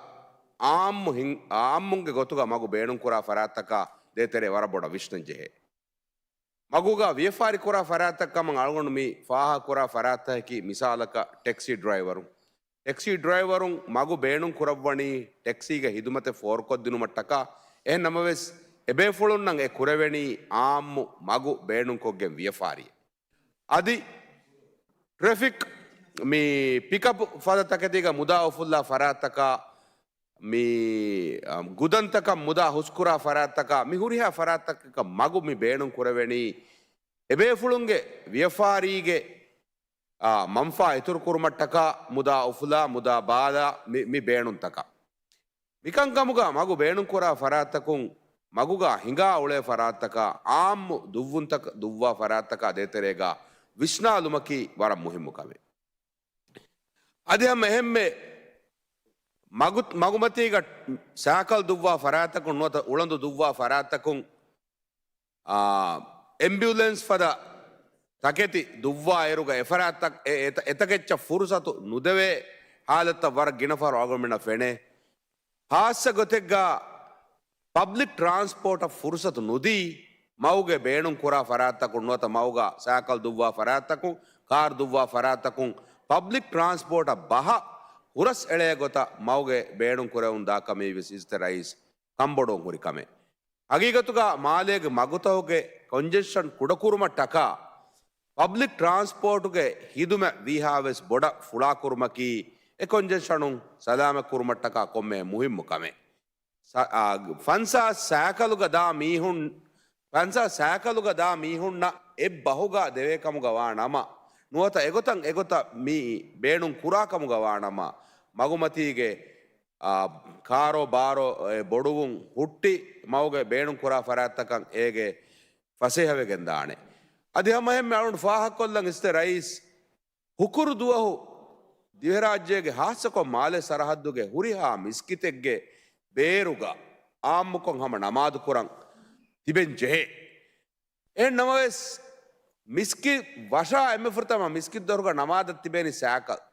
އާއްމު ހިން، އާއްމުންގެ ގޮތުގަ މަގު ބޭނުންކުރާ ފަރާތްތަކާ ދޭތެރޭ ވަރަށް ބޮޑަށް ވިސްނަން ޖެހޭ. މަގުގަ ވިޔަފާރި ކުރާ ފަރާތްތައް ކަމަށް އަޅުގަނޑު މި ފާހަގަ ކުރާ ފަރާތްތަކަކީ މިސާލަކަށް ޓެކްސީ ޑްރައިވަރުން. ޓެކްސީ ޑްރައިވަރުން މަގު ބޭނުން ކުރައްވަނީ ޓެކްސީގެ ހިދުމަތެއް ފޯރުކޮށްދިނުމަށްޓަކާ. އެހެން ނަމަވެސް، އެބޭފުޅުންނަށް އެ ކުރެވެނީ އާއްމު މަގު ބޭނުންކޮށްގެން ވިޔަފާރިއެއް. އަދި ޓްރެފިކް މި ޕިކަޕް ފަދަ ތަކެތީގަ މުދާ އުފުއްލާ ފަރާތްތަކާ، މި، އަ، ގުދަންތަކަށް މުދާ ހުސްކުރާ ފަރާތްތަކާ، މި ހުރިހާ ފަރާތްތަކަކަށް މަގު މި ބޭނުން ކުރެވެނީ އެބޭފުޅުންގެ ވިޔަފާރީގެ، އާ، މަންފާ އިތުރުކުރުމަށްޓަކާ މުދާ އުފުލާ، މުދާ ބާލާ މި، މި ބޭނުންތަކަށް. މިކަންކަމުގަ މަގު ބޭނުންކުރާ ފަރާތްތަކުން، މަގުގަ ހިނގާ އުޅޭ ފަރާތްތަކަށް އާއްމު ދުއްވުންތަކަށް ދުއްވާ ފަރާތްތަކާ ދޭތެރޭގަ ވިސްނާލުމަކީ ވަރަށް މުހިއްމު ކަމެއް. އަދި ހަމަ އެހެންމެ މަގު، މަގުމަތީގަ ސައިކަލް ދުއްވާ ފަރާތްތަކުން ނުވަތަ އުޅަނދު ދުއްވާ ފަރާތްތަކުން، އާ، އެމްބިއުލެންސް ފަދަ ތަކެތި ދުއްވާ އިރުގަ އެ ފަރާތްތައް، އެ، އެތަ، އެތަކެއްޗަށް ފުރުސަތު ނުދެވޭ ހާލަތްތައް ވަރަށް ގިނަ ފަހަރު އަޅުގަނޑުމެންނަށް ފެނޭ. ހާއްސަ ގޮތެއްގަ ޕަބްލިކް ޓްރާންސްޕޯޓަށް ފުރުސަތު ނުދީ، މަގުގެ ބޭނުން ކުރާ ފަރާތްތަކުން ނުވަތަ މަގުގަ ސައިކަލް ދުއްވާ ފަރާތްތަކުން، ކާރު ދުއްވާ ފަރާތްތަކުން ޕަބްލިކް ޓްރާންސްޕޯޓަށް ބަހަށް ހުރަސް އެޅޭ ގޮތަށް މަގުގެ ބޭނުން ކުރެވުން ދާ ކަމީ ވެސް އިއްޒަތްތެރި ރައީސް ކަންބޮޑުވުން ހުރި ކަމެއް. ހަގީގަތުގަ މާލޭގެ މަގުތަކުގެ ކޮންޖެސްޝަން ކުޑަކުރުމަށްޓަކާ ޕަބްލިކް ޓްރާންސްޕޯޓުގެ ހިދުމަތް ވީހާވެސް ބޮޑަށް ފުޅާކުރުމަކީ އެ ކޮންޖެސްޝަނުން ސަލާމަތްކުރުމަށްޓަކާ ކޮންމެހެން މުހިއްމު ކަމެއް. ސަ، އާ، ފަންސާސް ސައިކަލުގަ ދާ މީހުން، ފަންސާސް ސައިކަލުގަ ދާ މީހުންނަށް އެއްބަހުގަ ދެވޭ ކަމުގަ ވާ ނަމަ، ނުވަތަ އެގޮތަށް އެގޮތަށް މި ބޭނުން ކުރާ ކަމުގަ ވާ ނަމަ، މަގުމަތީގެ އާ، ކާރޯ ބާރޯ އެ ބޮޑުވުން ހުއްޓި މަގުގެ ބޭނުން ކުރާ ފަރާތްތަކަށް އޭގެ ފަސޭހަވެގެން ދާނެ. އަދި ހަމަ އެންމެ އަޅުން ފާހަގަކޮށްލަން އިސްތެ ރައީސް، ހުކުރު ދުވަހު ދިވެހިރާއްޖޭގެ ހާއްސަކޮށް މާލެ ސަރަހައްދުގެ ހުރިހާ މިސްކިތެއްގެ ބޭރުގަ އާއްމުކޮށް ހަމަ ނަމާދު ކުރަން ތިބެން ޖެހޭ. އެހެން ނަމަވެސް، މިސްކިތް ވަށާ އެންމެ ފުރަތަމަ މިސްކިތް ދޮރުގަ ނަމާދަށް ތިބޭނީ ސައިކަލް.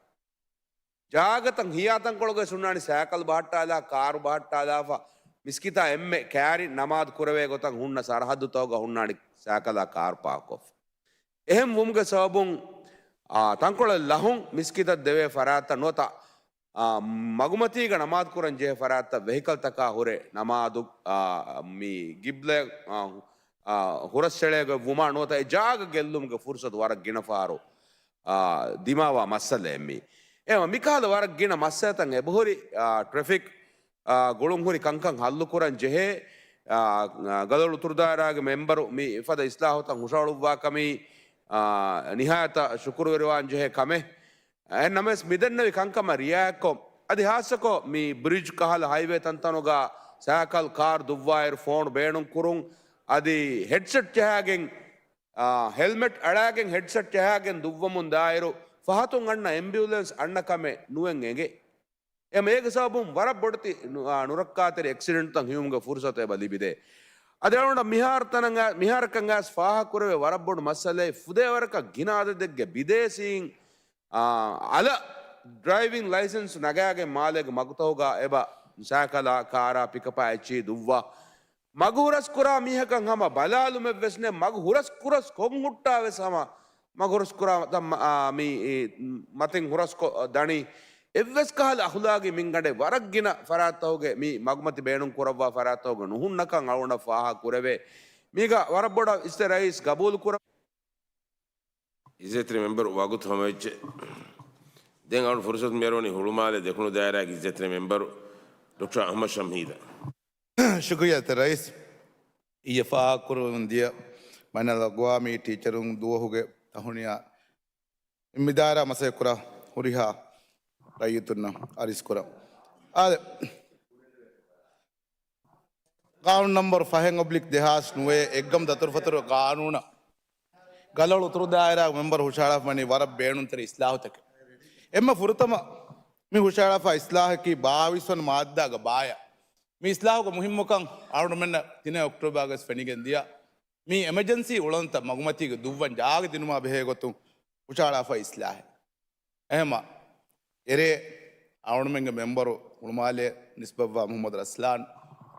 ޖާގަތައް ހިޔާތަންކޮޅުގައި ހުންނާނީ ސައިކަލް ބަހައްޓާލާ، ކާރު ބަހައްޓާލާފަ، މިސްކިތާ އެންމެ ކައިރިން ނަމާދު ކުރެވޭ ގޮތަށް ހުންނަ ސަރަހައްދުތަކުގަ ހުންނާނީ ސައިކަލާ ކާރު ޕާކްކޮށްފަ. އެހެން ވުމުގެ ސަބަބުން، އާ، ތަންކޮޅެއް ލަހުން މިސްކިތަށް ދެވޭ ފަރާތްތައް ނުވަތަ، އާ، މަގުމަތީގަ ނަމާދު ކުރަން ޖެހޭ ފަރާތްތައް ވެހިކަލްތަކާ ހުރެ ނަމާދު، އާ، މި ގިބްލަ، އާ، އާ، ހުރަސްއެޅޭގޮތް ވުމާ ނުވަތަ އެ ޖާގަ ގެއްލުމުގެ ފުރުސަތު ވަރަށް ގިނަ ފަހަރު، އާ، ދިމާވާ މައްސަލައެއް މީ. އެ މިކަހަލަ ވަރަށް ގިނަ މައްސަލަތައް އެބަހުރި، އާ، ޓްރެފިކް، އާ، ގުޅުން ހުރި ކަންކަން ހައްލު ކުރަން ޖެހޭ، އާ، ގަލޮޅު އުތުރު ދާއިރާގެ މެމްބަރު މި އެފަދަ އިސްލާހުތައް ހުށަހަޅުއްވާ ކަމީ، އާ، ނިހާޔަތަށް ޝުކުރުވެރިވާން ޖެހޭ ކަމެއް. އެހެން ނަމަވެސް، މިދެންނެވި ކަންކަމަށް ރިއާޔަތްކޮށް، އަދި ހާއްސަކޮށް މި ބްރިޖް ކަހަލަ ހައިވޭ ތަންތަނުގަ ސައިކަލް ކާރު ދުއްވާއިރު ފޯނު ބޭނުން ކުރުން، އަދި ހެޑްސެޓް ޖަހާގެން، އާ، ހެލްމެޓް އަޅާގެން ހެޑްސެޓް ޖަހާގެން ދުއްވަމުން ދާއިރު، ފަހަތުން އަންނަ އެމްބިއުލެންސް އަންނަ ކަމެއް ނުވެން އެނގޭ. އެމަ އޭގެ ސަބަބުން ވަރަށް ބޮޑެތި ނު-، އާ، ނުރައްކާތެރި އެކްސިޑެންޓްތައް ހިމުމުގެ ފުރުސަތު އެބަ ލިބިދޭ. އަދި އަޅުގަނޑަށް މިހާރު ތަނަށް އަ-، މިހާރަކަށް އައިސް ފާހަގަކުރެވޭ ވަރަށް ބޮޑު މައްސަލައެއް ފުދޭވަރަކަށް ގިނަ އަދަދެއްގެ ބިދޭސީން، އާ، އަލަށް ޑްރައިވިން ލައިސަންސް ނަގާގެން މާލޭގެ މަގުތަކުގަ އެބަ ސައިކަލާ، ކާރާ، ޕިކަޕާ އެއްޗިހި ދުއްވާ. މަގު ހުރަސްކުރާ މީހަކަށް ހަމަ ބަލާލުމެއްވެސް ނެތް، މަގު ހުރަސް ކުރަސް ކޮން ހުއްޓާވެސް ހަމަ މަގު ހުރަސްކުރާ ތަ-، މަ-، އާ، މި، އި، މަތިން ހުރަސްކޮށް ދަނީ. އެއްވެސް ކަހަލަ އަހުލާގީ މިންގަނޑެއް ވަރަށް ގިނަ ފަރާތްތަކުގެ މި މަގުމަތި ބޭނުން ކުރައްވާ ފަރާތްތަކުގެ ނުހުންނަކަން އަޅުގަނޑަށް ފާހަގަ ކުރެވޭ. މީގަ ވަރަށް ބޮޑަށް އިސްތެ ރައީސް ގަބޫލު ކުރަ. އިއްޒަތްތެރި މެމްބަރު ވަގުތު ހަމަވެއްޖެ. ދެން އަޅު ފުރުސަތު މިއަރުވަނީ ހުޅުމާލެ ދެކުނު ދާއިރާގެ އިއްޒަތްތެރި މެމްބަރު ޑޮކްޓަރ އަހްމަދު ޝަމްހީދަށް. ޝުކުރިއްޔާ އިއްޒަތްތެރި ރައީސް. އިއްޔެ ފާހަގަކުރަމުން ދިޔަ މައިނަލް އަގްވާމީ ޓީޗަރުން ދުވަހުގެ ތަހުނިޔާ މި ދާއިރާ މަސައްކަތްކުރާ ހުރިހާ ރައްޔިތުންނަށް އަރިސްކުރަން. އާދެ، ގާނޫނު ނަމްބަރު ފަހެއް އޮބްލިކް ދެހާސް ނުވައެއް އެއްގަމު ދަތުރުފަތުރު ގާނޫނަށް ގަލޮޅު އުތުރު ދާއިރާގެ މެމްބަރު ހުށަހަޅާފަވަނީ ވަރަށް ބޭނުންތެރި އިސްލާހުތަކެއް. އެންމެ ފުރަތަމަ މި ހުށަހަޅާފާ އިސްލާހަކީ ބާވީސް ވަނަ މާއްދާގެ ބާޔަށް. މި އިސްލާހުގެ މުހިއްމުކަން އަޅުގަނޑުމެންނަށް ތިނެއް އޮކްޓޯބާގަސް ފެނިގެން ދިޔަ މި އެމަޖެންސީ އުޅަނދުތައް މަގުމަތީގެ ދުއްވަން ޖާގަ ދިނުމާ ބެހޭ ގޮތުން ހުށަހަޅާފަ އިސްލާހެއް. އެހެމަ އެރޭ އަޅުގަނޑުމެންގެ މެމްބަރު ހުޅުމާލެ ނިސްބަތްވާ މުހައްމަދު ރަސްލާން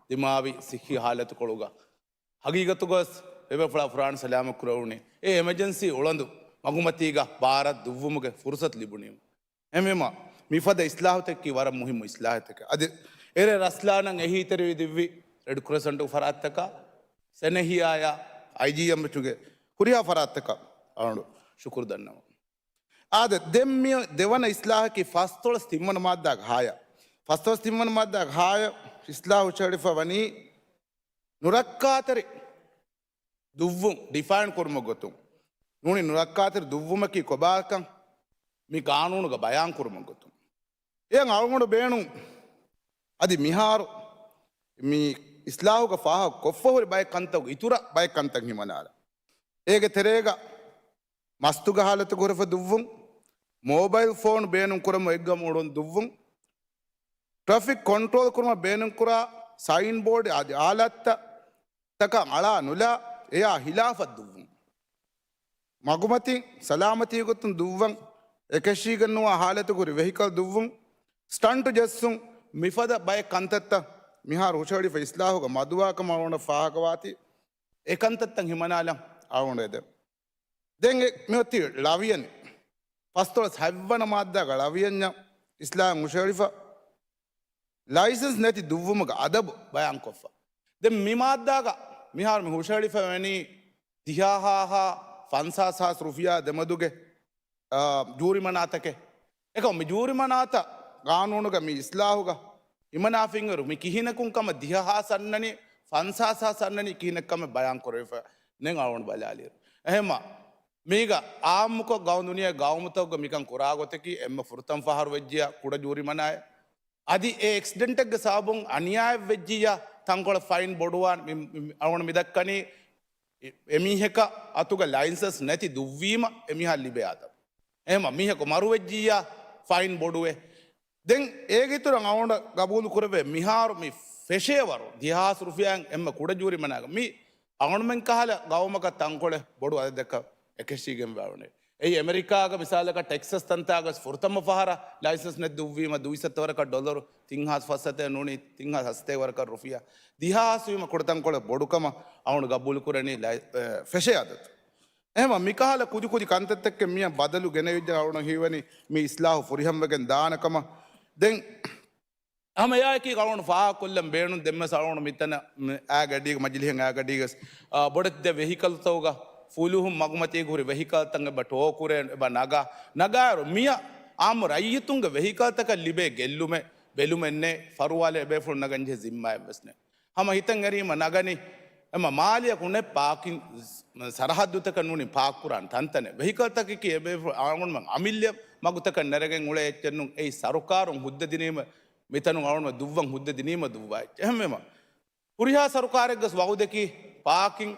ދިމާވި ސިއްހީ ހާލަތުކޮޅުގަ ހަގީގަތުގަސް އެބޭފުޅާ ފުރާނަ ސަލާމަތް ކުރެވުނީ އެ އެމަޖެންސީ އުޅަނދު މަގުމަތީގަ ބާރަށް ދުއްވުމުގެ ފުރުސަތު ލިބުނީމަ. އެހެންވީމަ، މިފަދަ އިސްލާހުތަކަކީ ވަރަށް މުހިއްމު އިސްލާހުތަކެއް. އަދި އެރޭ ރަސްލާނަށް އެހީތެރިވެ ދިއްވި ރެޑް ކްރެސެންޓު ފަރާތްތަކާ، ސެނެހިޔާޔާ، އައިޖީއެމްއެޗުގެ ހުރިހާ ފަރާތްތަކަށް އަޅުގަނޑު ޝުކުރު ދަންނަވަން. އާދެ، ދެން މި ދެވަނަ އިސްލާހަކީ ފަސްދޮޅަސް ތިންވަނަ މާއްދާގެ ހާޔަށް. ފަސްދޮޅަސް ތިންވަނަ މާއްދާގެ ހާޔަށް އިސްލާހު ހުށަހެޅިފަ ވަނީ ނުރައްކާތެރި ދުއްވުން ޑިފައިން ކުރުމަށް ގޮތުން. ނޫނީ ނުރައްކާތެރި ދުއްވުމަކީ ކޮބާކަން މި ގާނޫނުގަ ބަޔާން ކުރުމަށް ގޮތުން. އެހެން އަޅުގަނޑު ބޭނުން އަދި މިހާރު މި އިސްލާހުގަ ފާހަގަ ކޮށްފަ ހުރި ބައެއް ކަންތައް އިތުރަށް ބައެއް ކަންތައް ހިމަނާލަ. އޭގެ ތެރޭގަ މަސްތުގަ ހާލަތު ހުރެފަ ދުއްވުން، މޯބައިލް ފޯން ބޭނުން ކުރަމު އެއްގަމު އުޅުން ދުއްވުން، ޓްރެފިކް ކޮންޓްރޯލް ކުރުމަށް ބޭނުންކުރާ ސައިން ބޯޑް އަދި އާލާތްތައް ތަކަށް އަޅާ ނުލާ އެޔާ ހިލާފަށް ދުއްވުން. މަގުމަތިން ސަލާމަތީ ގޮތުން ދުއްވަން، އެކަށީގެންނުވާ ހާލަތުގަ ހުރި ވެހިކަލް ދުއްވުން، ސްޓަންޓް ޖެއްސުން، މިފަދަ ބައެއް ކަންތައްތައް މިހާރު ހުށަހެޅިފަ އިސްލާހުގަ މަދުވާކަމަށް އަޅުގަނޑަށް ފާހަގަވާތީ އެ ކަންތައްތައް ހިމަނާލަން އަޅުގަނޑު އެދެން. ދެން އެ މިއޮތީ ޅަވިޔަނި. ފަސްދޮޅަސް ހަތްވަނަ މާއްދާގަ ޅަވިޔަންޏަށް އިސްލާހު ހުށަހެޅިފަ. ލައިސަންސް ނެތި ދުއްވުމުގެ އަދަބު ބަޔާންކޮށްފަ. ދެން މި މާއްދާގަ މިހާރު މި ހުށަހެޅިފަ ވަނީ ދިހަ ހާހާ ފަންސާސް ހާސް ރުފިޔާ ދެމެދުގެ، އާ، ޖޫރިމަނާތަކެއް. އެކަމް މި ޖޫރިމަނާތައް ގާނޫނުގަ މި އިސްލާހުގަ ހިމަނާފިންވަރު މި ކިހިނަކުން ކަމަށް ދިހަ ހާސް އަންނަނީ، ފަންސާސް ހާސް އަންނަނީ ކިހިނެއް ކަމެއް ބަޔާން ކުރެވިފަ ނެތް އަޅުގަނޑު ބަލާލިއިރު. އެހެމަ މީގަ އާއްމުކޮށް ގައުމު ދުނިޔޭ ގައުމުތަކުގަ މިކަން ކުރާ ގޮތަކީ އެންމެ ފުރަތަމަ ފަހަރު ވެއްޖިޔާ ކުޑަ ޖޫރިމަނާއެއް. އަދި އެ އެކްސިޑެންޓެއްގެ ސަބަބުން އަނިޔާއެއް ވެއްޖިއްޔާ ތަންކޮޅެއް ފައިން ބޮޑުވާން މި-، މި-، އަޅުގަނޑު މި ދައްކަނީ އެ-، އެމީހަކަށް އަތުގަ ލައިސަންސް ނެތި ދުއްވީމަ އެމީހާ ލިބޭ އަދަބު. އެހެމަ މީހަކު މަރުވެއްޖިއްޔާ ފައިން ބޮޑުވޭ. ދެން އޭގެ އިތުރަށް އަޅުގަނޑަށް ގަބޫލު ކުރެވޭ މިހާރު މި ފެށޭވަރު ދިހާސް ރުފިޔާއިން އެންމެ ކުޑަ ޖޫރިމަނާގަ މި އަޅުގަނޑުމެން ކަހަލަ ގައުމަކަށް ތަންކޮޅެއް ބޮޑު އަދަދަކަށް އެކަށީގެން ވާވަނީ. އެއީ އެމެރިކާގަ މިސާލަކަށް ޓެކްސަސް ތަންތާގަސް ފުރަތަމަ ފަހަރަށް ލައިސަންސް ނެތް ދުއްވީމަ ދުއިސައްތަ ވަރަކަށް ޑޮލަރު ތިން ހާސް ފަސް ސަތޭ ނޫނީ ތިން ހާސް ހަސަތޭ ވަރަކަށް ރުފިޔާ ދިހާސް ވީމަ ކުޑަތަންކޮޅެއް ބޮޑުކަމަށް އަޅުގަނޑު ގަބޫލު ކުރަނީ ލައި-، އެ، ފެށޭ އަދަދު. އެހެމަ މިކަހަލަ ކުދި ކުދި ކަންތައްތަކެއް މިޔަށް ބަދަލު ގެނެވިއްޖެ އަޅުގަނޑު ހީވަނީ މި އިސްލާހު ފުރިހަމަވެގެން ދާނެ ކަމަށް. ދެން ހަމަ އެއާއެކީ އަޅުގަނޑު ފާހަގަކޮށްލަން ބޭނުން ދެންމެސް އަޅުގަނޑު މިތަނަށް މި އާގަޑީގަ މަޖިލިހެން އާގަޑީގަސް، އާ، ބޮޑެތި ދެ ވެހިކަލްތަކުގަ ފުލުހުން މަގުމަތީގަ ހުރި ވެހިކަލްތައް އެބަ ޓޯ ކުރޭ އެބަ ނަގާ، ނަގާއިރު މިޔަށް އާއްމު ރައްޔިތުންގެ ވެހިކަލްތަކަށް ލިބޭ ގެއްލުމެއް ބެލުމެއް ނެތް، ފަރުވާލެއް އެބޭފުޅުން ނަގަން ޖެހޭ ޒިންމާއެއް ވެސް ނެތް. ހަމަ ހިތަށް އެރީމަ ނަގަނީ، އެމަ މާލެއަކު ނެތް ޕާކިން ސަރަހައްދުތަކަށް ނޫނީ ޕާކް ކުރާން ތަންތަނެއް. ވެހިކަލްތަކަކީ އެބޭފުޅު އަޅުގަނޑުމެން އަމިއްލަ މަގުތަކަށް ނެރެގެން އުޅޭ އެއްޗެއް ނޫން. އެއީ ސަރުކާރުން ހުއްދަ ދިނީމަ މިތަނުން އަޅުގަނޑުމެން ދުއްވަން ހުއްދަ ދިނީމަ ދުއްވާ އެއްޗެއް. އެހެންވީމަ ހުރިހާ ސަރުކާރެއްގަސް ވައުދަކީ ޕާކިން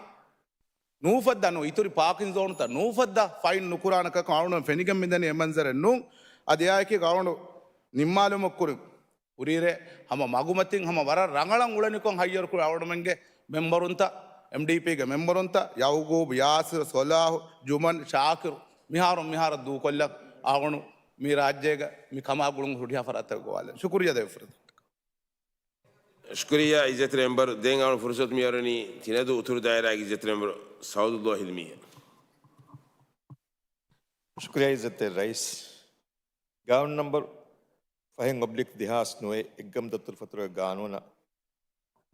ނޫފައްދާ ނޫ އިތުރި ޕާކިން ޒޯނުތައް ނޫފައްދާ ފައިން ނުކުރާނެ ކަކަށް އަޅުގަނޑު ފެނިގެން މިދަނީ އެ މަންޒަރެއް ނޫން. އަދި އެއާއެކީ އަޅުގަނޑު ނިންމާލުމަށް ކުރި ހުރިއިރޭ ހަމަ މަގުމަތިން ހަމަ ވަރަށް ރަނގަޅަށް އުޅެނިކޮށް ހައްޔަރުކުރި އަޅުގަނޑުމެންގެ މެމްބަރުންތައް، އެމްޑީޕީގެ މެމްބަރުންތައް، ޔައުގޫބް، ޔާސިރު، ސޮލާހު، ޖުމަން، ޝާކިރު، މިހާރު މިހާރަށް ދޫކޮށްލަން އަޅުގަނޑު މި ރާއްޖޭގަ މި ކަމާ ގުޅުން ހުރިހާ ފަރާތްތަކަށް ގޮވާލަން. ޝުކުރިއްޔާ ދެވިފަރިދަ. ޝުކުރިއްޔާ އިއްޒަތްތެރި މެމްބަރު. ދެން އަޅު ފުރުސަތު މިއަރުނީ ތިނަދޫ އުތުރު ދާއިރާގެ އިއްޒަތްތެރި މެމްބަރު ސައުދުއްލޯ ހިލްމީއަށް. ޝުކުރިއްޔާ އިއްޒަތްތެރި ރައީސް. ގާނޫނު ނަންބަރު ފަހެއް އޮބްލިކް ދެހާސް ނުވައެއް އެއްގަމު ދަތުރުފަތުރުގެ ގާނޫނަށް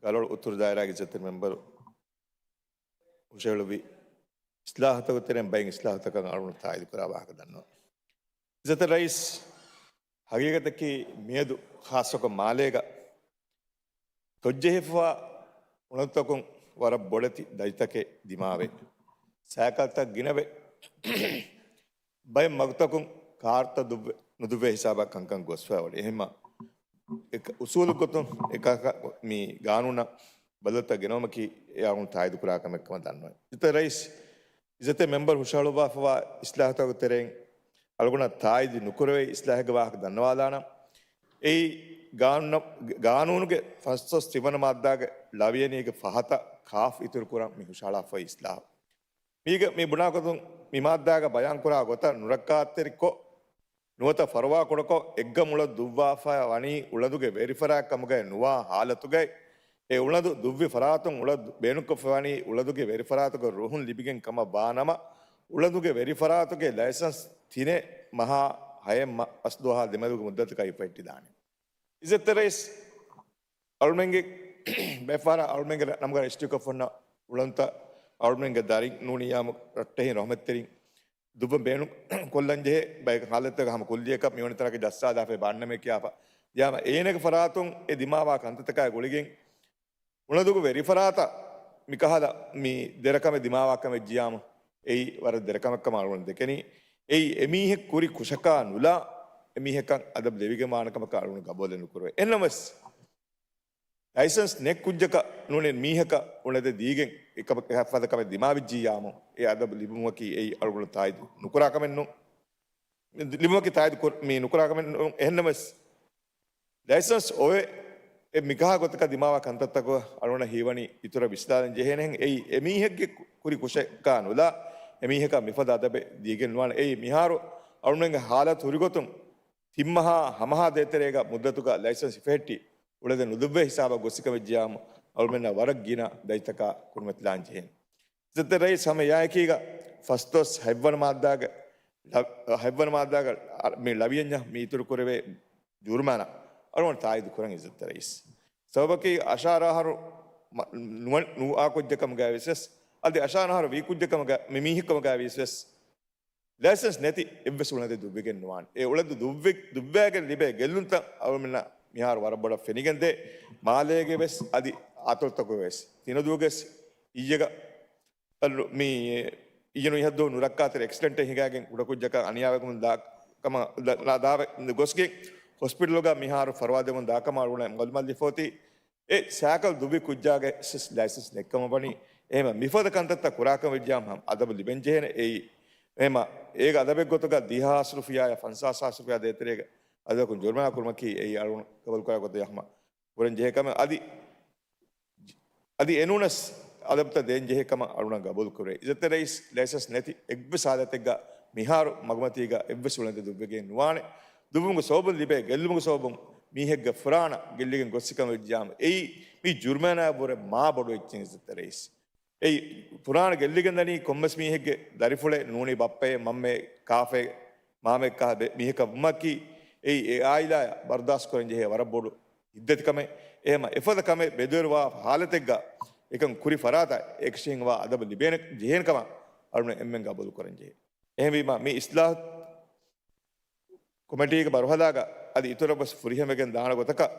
ގަލޮޅު އުތުރު ދާއިރާގެ އިއްޒަތްތެރި މެމްބަރު ހުށަހެޅުއްވި އިސްލާހުތަކުގެ ތެރެއިން ބައެއް އިސްލާހުތަކަށް އަޅުގަނޑު ތާއީދު ކުރާ ވާހަކަ ދަންނަވަން. އިއްޒަތްތެރި ރައީސް، ހަގީގަތަކީ މިއަދު ޚާއްޞަކޮށް މާލޭގަ ތޮއްޖެހިފަވާ އުޅަނދުތަކުން ވަރަށް ބޮޑެތި ދަތިތަކެއް ދިމާވެ، ސައިކަލްތައް ގިނަވެ، ބައެއް މަގުތަކުން ކާރުތައް ދުއްވެ-، ނުދުއްވޭ ހިސާބަށް ކަންކަން ގޮސްފައި އޮތް. އެހެންމަ އެކަ-، އުސޫލު ގޮތުން އެކަކަށް މި ގާނޫނަށް ބަދަލުތައް ގެނައުމަކީ އެ އަޅުގަނޑު ތާއީދު ކުރާ ކަމެއް ކަމަށް ދަންނަވަން. އިއްޒަތްތެރި ރައީސް، އިއްޒަތްތެރި މެމްބަރު ހުށަހަޅުއްވާފަވާ އިސްލާހުތަކުގެ ތެރެއިން އަޅުގަނޑަށް ތާއީދު ނުކުރެވޭ އިސްލާހެއްގެ ވާހަކަ ދަންނަވާލާނަން. އެއީ ގާނޫނަށް، ގާނޫނުގެ ފަންސަވީސް ތިން ވަނަ މާއްދާގެ ޅަވިޔަނީގެ ފަހަތަށް ކާފް އިތުރުކުރަން މި ހުށަހަޅާފައި އިސްލާހު. މީގަ-، މި ބުނާކަމުން މި މާއްދާގަ ބަޔާންކުރާ ގޮތަށް ނުރައްކާތެރިކޮށް، ނުވަތަ ފަރުވާކުޑަކޮށް، އެއްގަމު އުޅަ ދުއްވާފައި ވަނީ އުޅަނދުގެ ވެރިފަރާތް ކަމުގައި ނުވާ ހާލަތުގައި، އެ އުޅަނދު ދުއްވި ފަރާތުން އުޅަ ދު-، ބޭނުންކޮށްފައި ވަނީ އުޅަނދުގެ ވެރިފަރާތުގެ ރުހުން ލިބިގެން ކަމަށް ވާނަމަ، އުޅަނދުގެ ވެރިފަރާތުގެ ލައިސަންސް ތިނެއް މަހާ ހައެއް މަ-، މަސް ދުވަހާ ދެމެދުގެ މުއްދަތަކަށް ހިފަހެއްޓިދާނެ. އިއްޒަތްތެރި ރައީސް، އަޅުމެންގެ ބޭފާރާ އަޅުމެންގެ ނަމުގަ ރަޖިސްޓްރީކޮށްފަ ހުންނަ އުޅަނދުތައް އަޅުމެންގެ ދަރިން ނޫނިއްޔާމު ރައްޓެހިން ރަހުމަތްތެރިން ދުއްވަން ބޭނުން ކޮށްލަން ޖެހޭ ބައެއް ހާލަތްތަކަށް ހަމަ ކުއްލިއަކަށް މިވަނި ތަނަކަށް ޖައްސާލާފައި ބާންނަމޭ ކިޔާފަ. ދިޔާމަ އޭނަގެ ފަރާތުން އެ ދިމާވާ ކަންތައްތަކާއި ގުޅިގެން އުޅަނދުގެ ވެރިފަރާތަށް މިކަހަލަ މި ދެރަކަމެއް ދިމާވާކަމެއް ޖިޔާމު އެއީ ވަރަށް ދެރަކަމެއްކަމަށް އަޅުގަނޑު ދެކެނީ. އެއީ އެމީހެއް ކުރި ކުށަކާ ނުލާ އެމީހަކަށް އަދަބު ލެވިގެން ވާނެ ކަމަކަށް އަޅުގަނޑު ގަބޫލެއް ނުކުރެވޭ. އެހެންނަމަވެސް، ލައިސަންސް ނެތް ކުއްޖަކަށް ނޫނީ މީހަކަށް އުޅަދެ ދީގެން އެކަމަކަށް ފަދަ ކަމެއް ދިމާވެއްޖިއްޔާމު، އެ އަދަބު ލިބުމަކީ އެއީ އަޅުގަނޑު ތާއީދު ނުކުރާ ކަމެއް ނޫން. ލިބުމަކީ ތާއީދު ކުރ-، މި ނުކުރާ ކަމެއް ނޫން. އެހެންނަމަވެސް، ލައިސަންސް އޮވެ، އެ މިކަހަލަ ގޮތަކަށް ދިމާވާ ކަންތައްތަކަށް އަޅުގަނޑަށް ހީވަނީ އިތުރަށް ވިސްނާލަން ޖެހޭނެހެން. އެއީ އެމީހެއްގެ ކު-، ކުރި ކުށަކާ ނުލާ، އެމީހަކަށް މިފަދަ އަދަބެއް ދީގެން ނުވާނެ. އެއީ މިހާރު އަޅުގަނޑުގެ ހާލަތު ހުރިގޮތުން ތިން މަހާ ހަމަހާ ދޭތެރޭގަ މުއްދަތުގަ ލައިސަންސް ހިފެހެއްޓި އުޅެދެ ނުދުއްވޭ ހިސާބަށް ގޮސްސިކަމެއްޖިޔާމު، އަޅުމެންނަށް ވަރަށް ގިނަ ދަތިތަކާ ކުރިމަތިލާން ޖެހޭނެ. އިއްޒަތްތެރި ރައީސް، ހަމަ އެއާއެކީގަ ފަސްދޮސް ހަތްވަނަ މާއްދާގެ ލަ-، ހަތްވަނަ މާއްދާގެ މި ޅަވިޔަންޏަށް މި އިތުރު ކުރެވޭ ޖުރުމާނާ އަޅުގަނޑު ތާއީދު ކުރަން އިއްޒަތްތެރި ރައީސް. ސަބަބަކީ އަށާރަ އަހަރު މަ-، ނުވަ-، ނުވާ ކުއްޖެއް ކަމުގައި ވިޔަސް ވެސް، އަދި އަށާރަ އަހަރު ވީ ކުއްޖެއް ކަމުގަ-، މި މީހެއް ކަމުގައި ވިޔަސް ވެސް، ލައިސަންސް ނެތި އެއްވެސް އުޅަނދެއް ދުއްވިގެން ނުވާނެ. އެ އުޅަނދު ދުއްވި-، ދުއްވައިގެން ލިބޭ ގެއްލުންތައް އަޅުމެންނަށް މިހާރު ވަރަށް ބޮޑަށް ފެނިގެންދޭ. މާލޭގެ ވެސް އަދި އަތޮޅުތަކުގެ ވެސް. ތިނަދޫގެ ވެސް އިއްޔެގަ އަ-، މި އިއްޔެ ނުވަ ދުވަހު ނުރައްކާތެރި އެކްސިޑެންޓެއް ހިނގައިގެން ކުޑަކުއްޖަކަށް އަނިޔާވެގެން ދާ ކަމަށް ދާ-، ދާ-، ދާވެ ގޮސްގެން ހޮސްޕިޓަލުގަ މިހާރު ފަރުވާ ދެމުން ދާކަމަށް އަޅުގަނޑަށް މައުލޫމާތު ލިބިފައޮތީ، އެ ސައިކަލް ދުއްވި ކުއްޖާގެ ސިސް ލައިސަންސް ނެތްކަމަށް ވަނީ. އެހެން މިފަދަ ކަންތައްތައް ކުރާކަމަށް ވެއްޖާމަ އަދަބު ލިބެން ޖެހޭނެ. އެއީ އެހެން އޭގެ އަދަބެއް ގޮތުގަ ދިހަ ހާސް ރުފިޔާއާ ފަންސާސް ހާސް ރުފިޔާ ދޭތެރޭގަ އަދަބަކުން ޖުރުމާނާ ކުރުމަކީ އެއީ އަޅުގަނޑު ގަބޫލުކުރާ ގޮތަށް ހަމަ ކުރަން ޖެހޭ ކަމެއް. އަދި، އަދި އެނޫނަސް އަދަބުތައް ދޭން ޖެހޭ ކަމަށް އަޅުގަނޑަށް ގަބޫލު ކުރޭ. އިއްޒަތްތެރި ރައީސް، ލައިސަންސް ނެތި އެއްވެސް ހާލަތެއްގަ މިހާރު މަގުމަތީގަ އެއްވެސް އުޅަނދެއް ދުއްވެގެން ނުވާނެ. ދުއްވުމުގެ ސަބަބުން ލިބޭ ގެއްލުމުގެ ސަބަބުން މީހެއްގެ ފުރާނަ ގެއްލިގެން ގޮއްސިކަމަށް ވެއްޖާމަ، އެއީ މީ ޖުރުމާނާއަށްވުރެ މާ ބޮޑު އެއްޗެއް އިއްޒަތްތެރި ރައީސް. އެއީ ފުރާނަ ގެއްލިގެން ދަނީ ކޮންމެސް މީހެއްގެ ދަރިފުޅެއް ނޫނީ ބައްޕައެއް މަންމައެއް ކާފައެއް މާމައެއްކާ ބެ-، މީހަކަށް ވުމަކީ، އެއީ އެ އާއިލާއަށް ބަރުދާސްތު ކުރަން ޖެހޭ ވަރަށް ބޮޑު ހިތްދަތިކަމެއް. އެހެމަ އެފަދަ ކަމެއް ބެދުވެރިވާ ހާލަތެއްގަ އެކަން ކުރި ފަރާތަށް އެކަށީގެންވާ އަދަބު ލިބޭނެ ޖެހޭނެ ކަމަށް އަޅުގަނޑު އެންމެން ގަބޫލު ކުރަން ޖެހޭ. އެހެންވީމަ މި އިސްލާހު ކޮމިޓީގެ ބަރުހަލާގަ އަދި އިތުރަށް ވެސް ފުރިހަމަވެގެން ދާނެ ގޮތަކަށް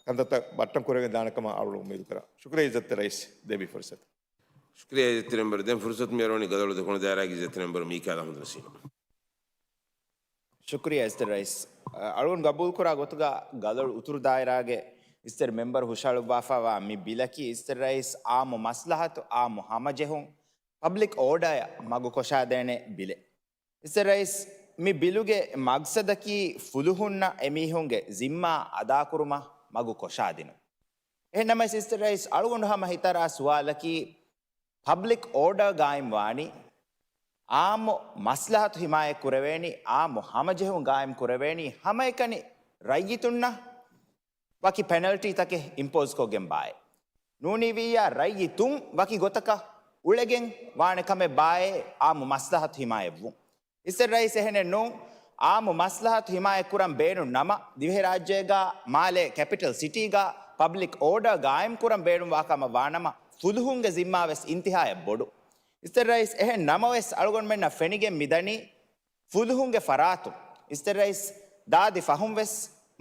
ކަންތައްތައް ބައްޓަން ކުރެވިގެން ދާނެ ކަމަށް އަޅުގަނޑު އުއްމީދު ކުރަން. ޝުކުރިއްޔާ އިއްޒަތްތެރި ރައީސް ދެއްވި ފުރުސަތަށް. ޝުކުރިއްޔާ އިއްޒަތްތެރި މެމްބަރު. ދެން ފުރުސަތު މިއަރުވަނީ ގަދައަޅު ދެކުނު ދާއިރާގެ އިއްޒަތްތެރި މެމްބަރު މީކާލް އަޙްމަދު ނަސީމަށް. ޝުކުރިއްޔާ އިއްޒަތްތެރި ރައީސް. އަ، އަޅުގަނޑު ގަބޫލުކުރާ ގޮތުގަ ގަދައަޅު އުތުރު ދާއިރާގެ އިއްޒަތްތެރި މެމްބަރު ހުށަހަޅުއްވާފައިވާ މި ބިލަކީ އިއްޒަތްތެރި ރައީސް އާއްމު މަސްލަހަތު، އާއްމު ހަމަޖެހުން، ޕަބްލިކް އޯޑަރއަށް މަގު ކޮށާދޭނެ ބިލެއް. އިއްޒަތްތެރި ރައީސް، މި ބިލުގެ މަގްސަދަކީ ފުލުހުންނަށް އެމީހުންގެ ޒިންމާ އަދާކުރުމަށް މަގު ކޮށާދިނުން. އެހެންނަމަވެސް އިއްޒަތްތެރި ރައީސް، އަޅުގަނޑު ހަމަ ހިތަށްއަރާ ސުވާލަކީ، ޕަބްލިކް އޯޑަރ ގާއިމް ވާނީ އާއްމު މަސްލަހަތު ހިމާޔަތް ކުރެވޭނީ، އާއްމު ހަމަޖެހުން ގާއިމް ކުރެވޭނީ، ހަމައެކަނި ރައްޔިތުންނަށް ވަކި ޕެނަލްޓީތަކެއް އިމްޕޯޒް ކޮށްގެން ބާއޭ. ނޫނީވިއްޔާ ރައްޔިތުން ވަކި ގޮތަކަށް އުޅެގެން ވާނެ ކަމެއް ބާއޭ އާއްމު މަސްލަހަތު ހިމާޔަތްވުން. އިއްޒަތްތެރި ރައީސް، އެހެނެއް ނޫން. އާއްމު މަސްލަހަތު ހިމާޔަތް ކުރަން ބޭނުން ނަމަ، ދިވެހިރާއްޖޭގަ މާލޭ ކެޕިޓަލް ސިޓީގަ ޕަބްލިކް އޯޑަރ ގާއިމް ކުރަން ބޭނުންވާ ކަމަށް ވާނަމަ، ފުލުހުންގެ ޒިންމާވެސް އިންތިހާއަށް ބޮޑު. އިއްޒަތްތެރި ރައީސް، އެހެން ނަމަވެސް އަޅުގަނޑުމެންނަށް ފެނިގެން މިދަނީ، ފުލުހުންގެ ފަރާތުން އިއްޒަތްތެރި ރައީސް ދާދި ފަހުން ވެސް